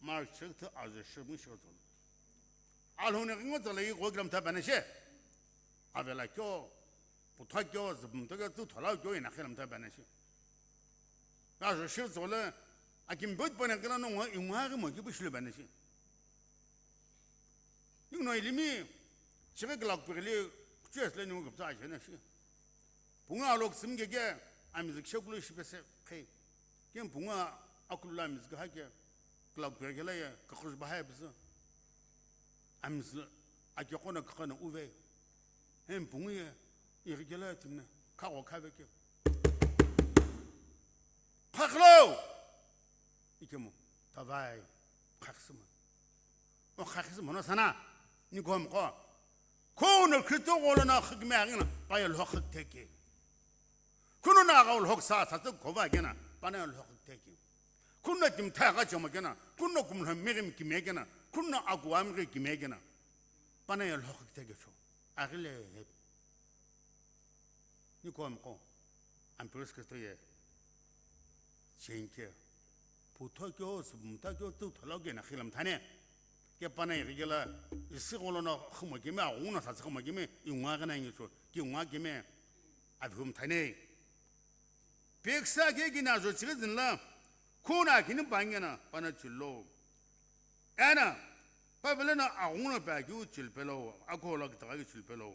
Mark shikthü ajo shibung shizolo. Alhone kingo tsala yi go kilam tabana she. Avela kyo, putha kyo, zubum to kyo, tu thola kyo ina khilam tabana she. Ajo shizolo, akim bot pana kila no ngo ingwa ki mo ki bushlu bana she. Yung no ilimi, chike glak pekli, kuchesle ni ngo gupta ajana she. Punga alok simge ke, amizik shoklu shipese khe. Ken punga akulula amizik hake, glak pekla ye, kakush bahai pese. Amizik ake kona kakana uve. Hem pungu ye, irikela timne, kako kave ke. Khaklo! Ikemo, tavai, khaksima. O khakhisü mono sana, nikuhomqo. Khuno Khristo gholo no khikime aghi no, pa ye lhokhi kitheke. Khuno na agha lhoksa sa tsu khova kena, pa na ye lhokhi kitheke. Khuno timtha gha choma kena, khuno kumlho mighi kime kena, khuno akuwa mighi kime kena, pa na ye lhokhi kitheke cho. Aghile he. Nikuhomqo, Ampeu Sü Khristo ye, chenke, putho kyo, subumtha kyo, tsu tholo kena khilam thane. Ke pa na ye kela, isi gholo no khuma kime, aghungu no sa khuma kime, inguwa kena ngi cho, ki inguwa kime, avhum thane. Peksa ke kina zo chighi zinla, khuna kini pa ngena, pa na chilo. Ena, pa pele na aghungu no pa keu chilpelo, akho lo kitagha keu chilpelo.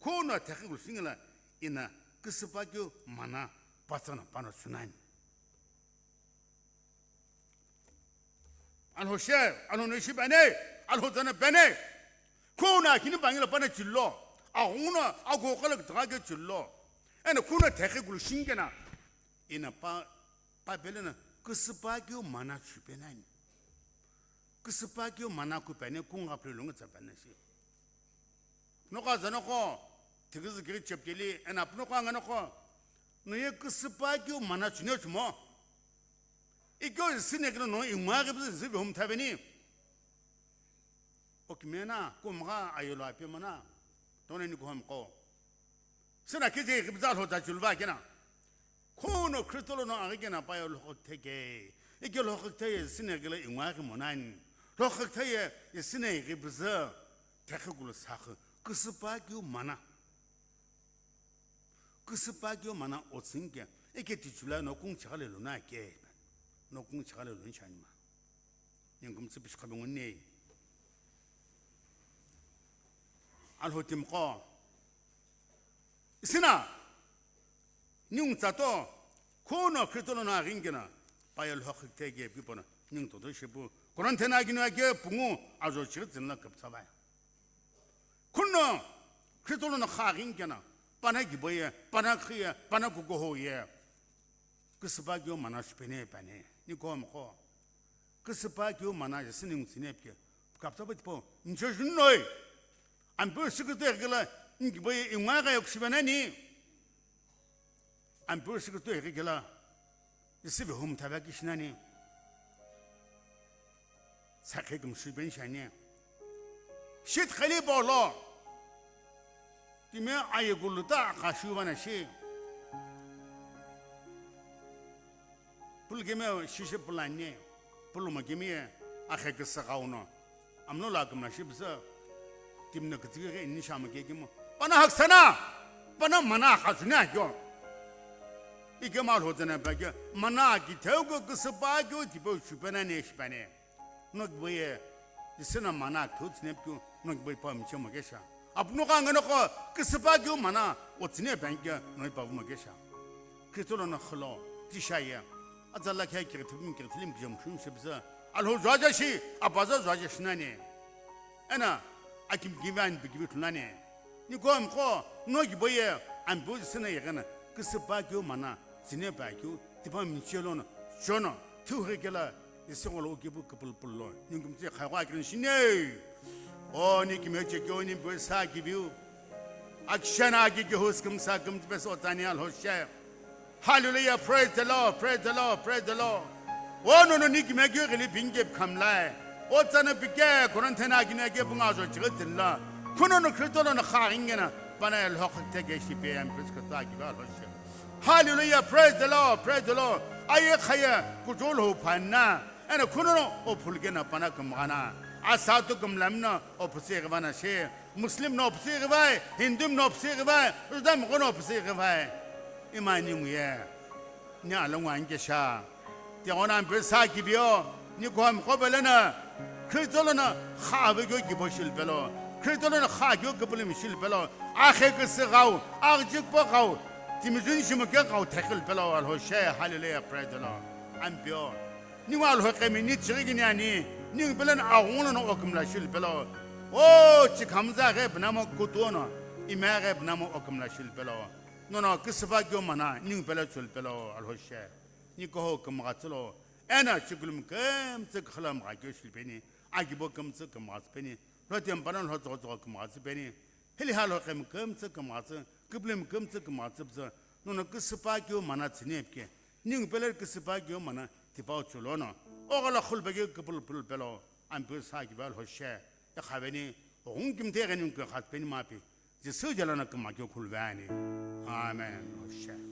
Khuno thekhi kulu singila ina küsüpa keu mana patsana pano sunani. Alhoshe, alhono ishi bane, alhotsana bane. Khuno kini pa ngila pa na chilo, aghungu no akho lo kitagha keu chilo. Ena khuno thekhi kulu singena ina pa, pa pele na küsüpa keu mana chupenani. Küsüpa keu mana kupeni kunga phe lungu tsapeni shi. Noko zanoko, tighizi giri chepkeli, ena apnoko anganoko, no ye küsüpa keu mana chunio chumo. Ikyo sine kino no imaghi bizi zivi hum thabeni. Okimena, kumgha ayolo ape mana, tone nikuhomqo. Sina kije ikibiza lhotsa chulva kena. Khuno Khristo lono aghi kena pa ye lhokhi kitheke. Ike lhokhi kitheye sine kile inguwa ghi monani. Lhokhi kitheye sine ikibiza thekhi kulu sakhi. Küsüpa keu mana. Küsüpa keu mana otsünike. Ike tichula no kung chagale luna ke. No kung chagale lun chanima. Ningum tsü pishikha benguni. Alhotimqo. Isina. Ningu tsato. Khuno Khristo lono aghi kena. Pa ye lhokhi kitheke pi pona. Ningu toto shipu. Korinthena kino ake pungu azo chighi zinla kaptsavai. Khuno Khristo lono kha aghi kena. Pa na gibo ye, pa na khi ye, pa na kukuho ye. Küsüpa keu mana shipene pane, nikuhomqo. Küsüpa keu mana ye sini ngutsine pike. Kapta pa tipo, njo junoi. Ampeu Sü Khristo ye kela, ngibo ye inguwa gha yokushibenani. Ampeu Sü Khristo ye kela, isivi hum thava kishinani. Sakhe kümshu ben shani. Shit khali bolo. Time aye gulu ta kashu vana shi. Pulgeme shishe pulani. Puluma gemi akhe kisa gauno. Amno la kümna shi bisa. Timna kitsigi ghe inni shama ke kimo. Pana haksana. Pana mana khasuna kyo. Ike ma lhotsana pa ke. Mana ki theu ko küsüpa kyo tipo shupena ne shipane. No gibo ye, isina mana keu tsinep keu, no gibo ye pa miche mo kesha. Apno ka ngano ko, küsüpa keu mana, otsine bank ya, no pa mo kesha. Khristo lono kholo, tisha ye. Azala khe kire thipim kire thilim kije mshum shibza. Alho zwaja shi, abaza zwaja shinane. Ena, akim givan bigivit nane. Nikuhomqo, no gibo ye, ambu sina yegana, küsüpa keu mana, tsine pa keu, tipa miche lono, chono, thiu hekela, isi ngolo ukipu kupulpul lo, ningum tse khaiwa kirin shine. O, ni kime che kyo, ni bue sa kiviu. Akshana ki kihus kum sa kum tse so tani alho she. Hallelujah, praise the Lord, praise the Lord, praise the Lord. O no no ni kime kyo gili binge khamlai. O tsana pike, koron thena kine ke bunga zo chiga tinla. Kuno no Khristo no kha ingena, pana el hok te ke shi pe am pris ka ta ki ba lo shi. Hallelujah, praise the Lord, praise the Lord. Aye khaya, kujol ho phanna. Ena kuno no o phulgena pana kumgana. Asa to kumlamna o puse gvana she. Muslim no puse gvai, Hindu no puse gvai, Juda mo no puse gvai. Imani nguye. Ni alongwa anke sha. Te ona ampe sa kibio. Ni ko am ko belena. Khristo lona kha ve kyo kibo shil pelo. Khristo lona kha kyo kibo lim shil pelo. Akhe ke se gau, akjik po gau. Timizun shimo ke gau thekil pelo. Alho she, hallelujah, praise the Lord. Ampio. Ni wa alho kemi ni chiri gini ani. Ni belen aguno no okumla shil pelo. O chikhamza ge bnamo kutuono. Ime ge bnamo okumla shil pelo. Nono, küsüpa kyo mana, ning pelo chul pelo, alho she. Ni koho kümgha tsülo, ena chikulum kümtsü khülam gha kyo shilpeni, Akibo kümtsü kümghatsü peni, lhotemi pano lho tsogho tsogho kümghatsü peni, hiliha lho qhemi kümtsü kümghatsü, küpülemi kümtsü kümghatsü pütsü, nono küsüpa keu mana tsüni pike, ningu pelo küsüpa keu mana tipau chulono, oghola khulpa keu küpülüpülü pelo, Ampeu sa kiva lhoshe, ekhaveni, oghungu kimthe gheni ngu khatpeni mapi, Jisü jalana küma keu khuluvani. Amen. Lhoshe.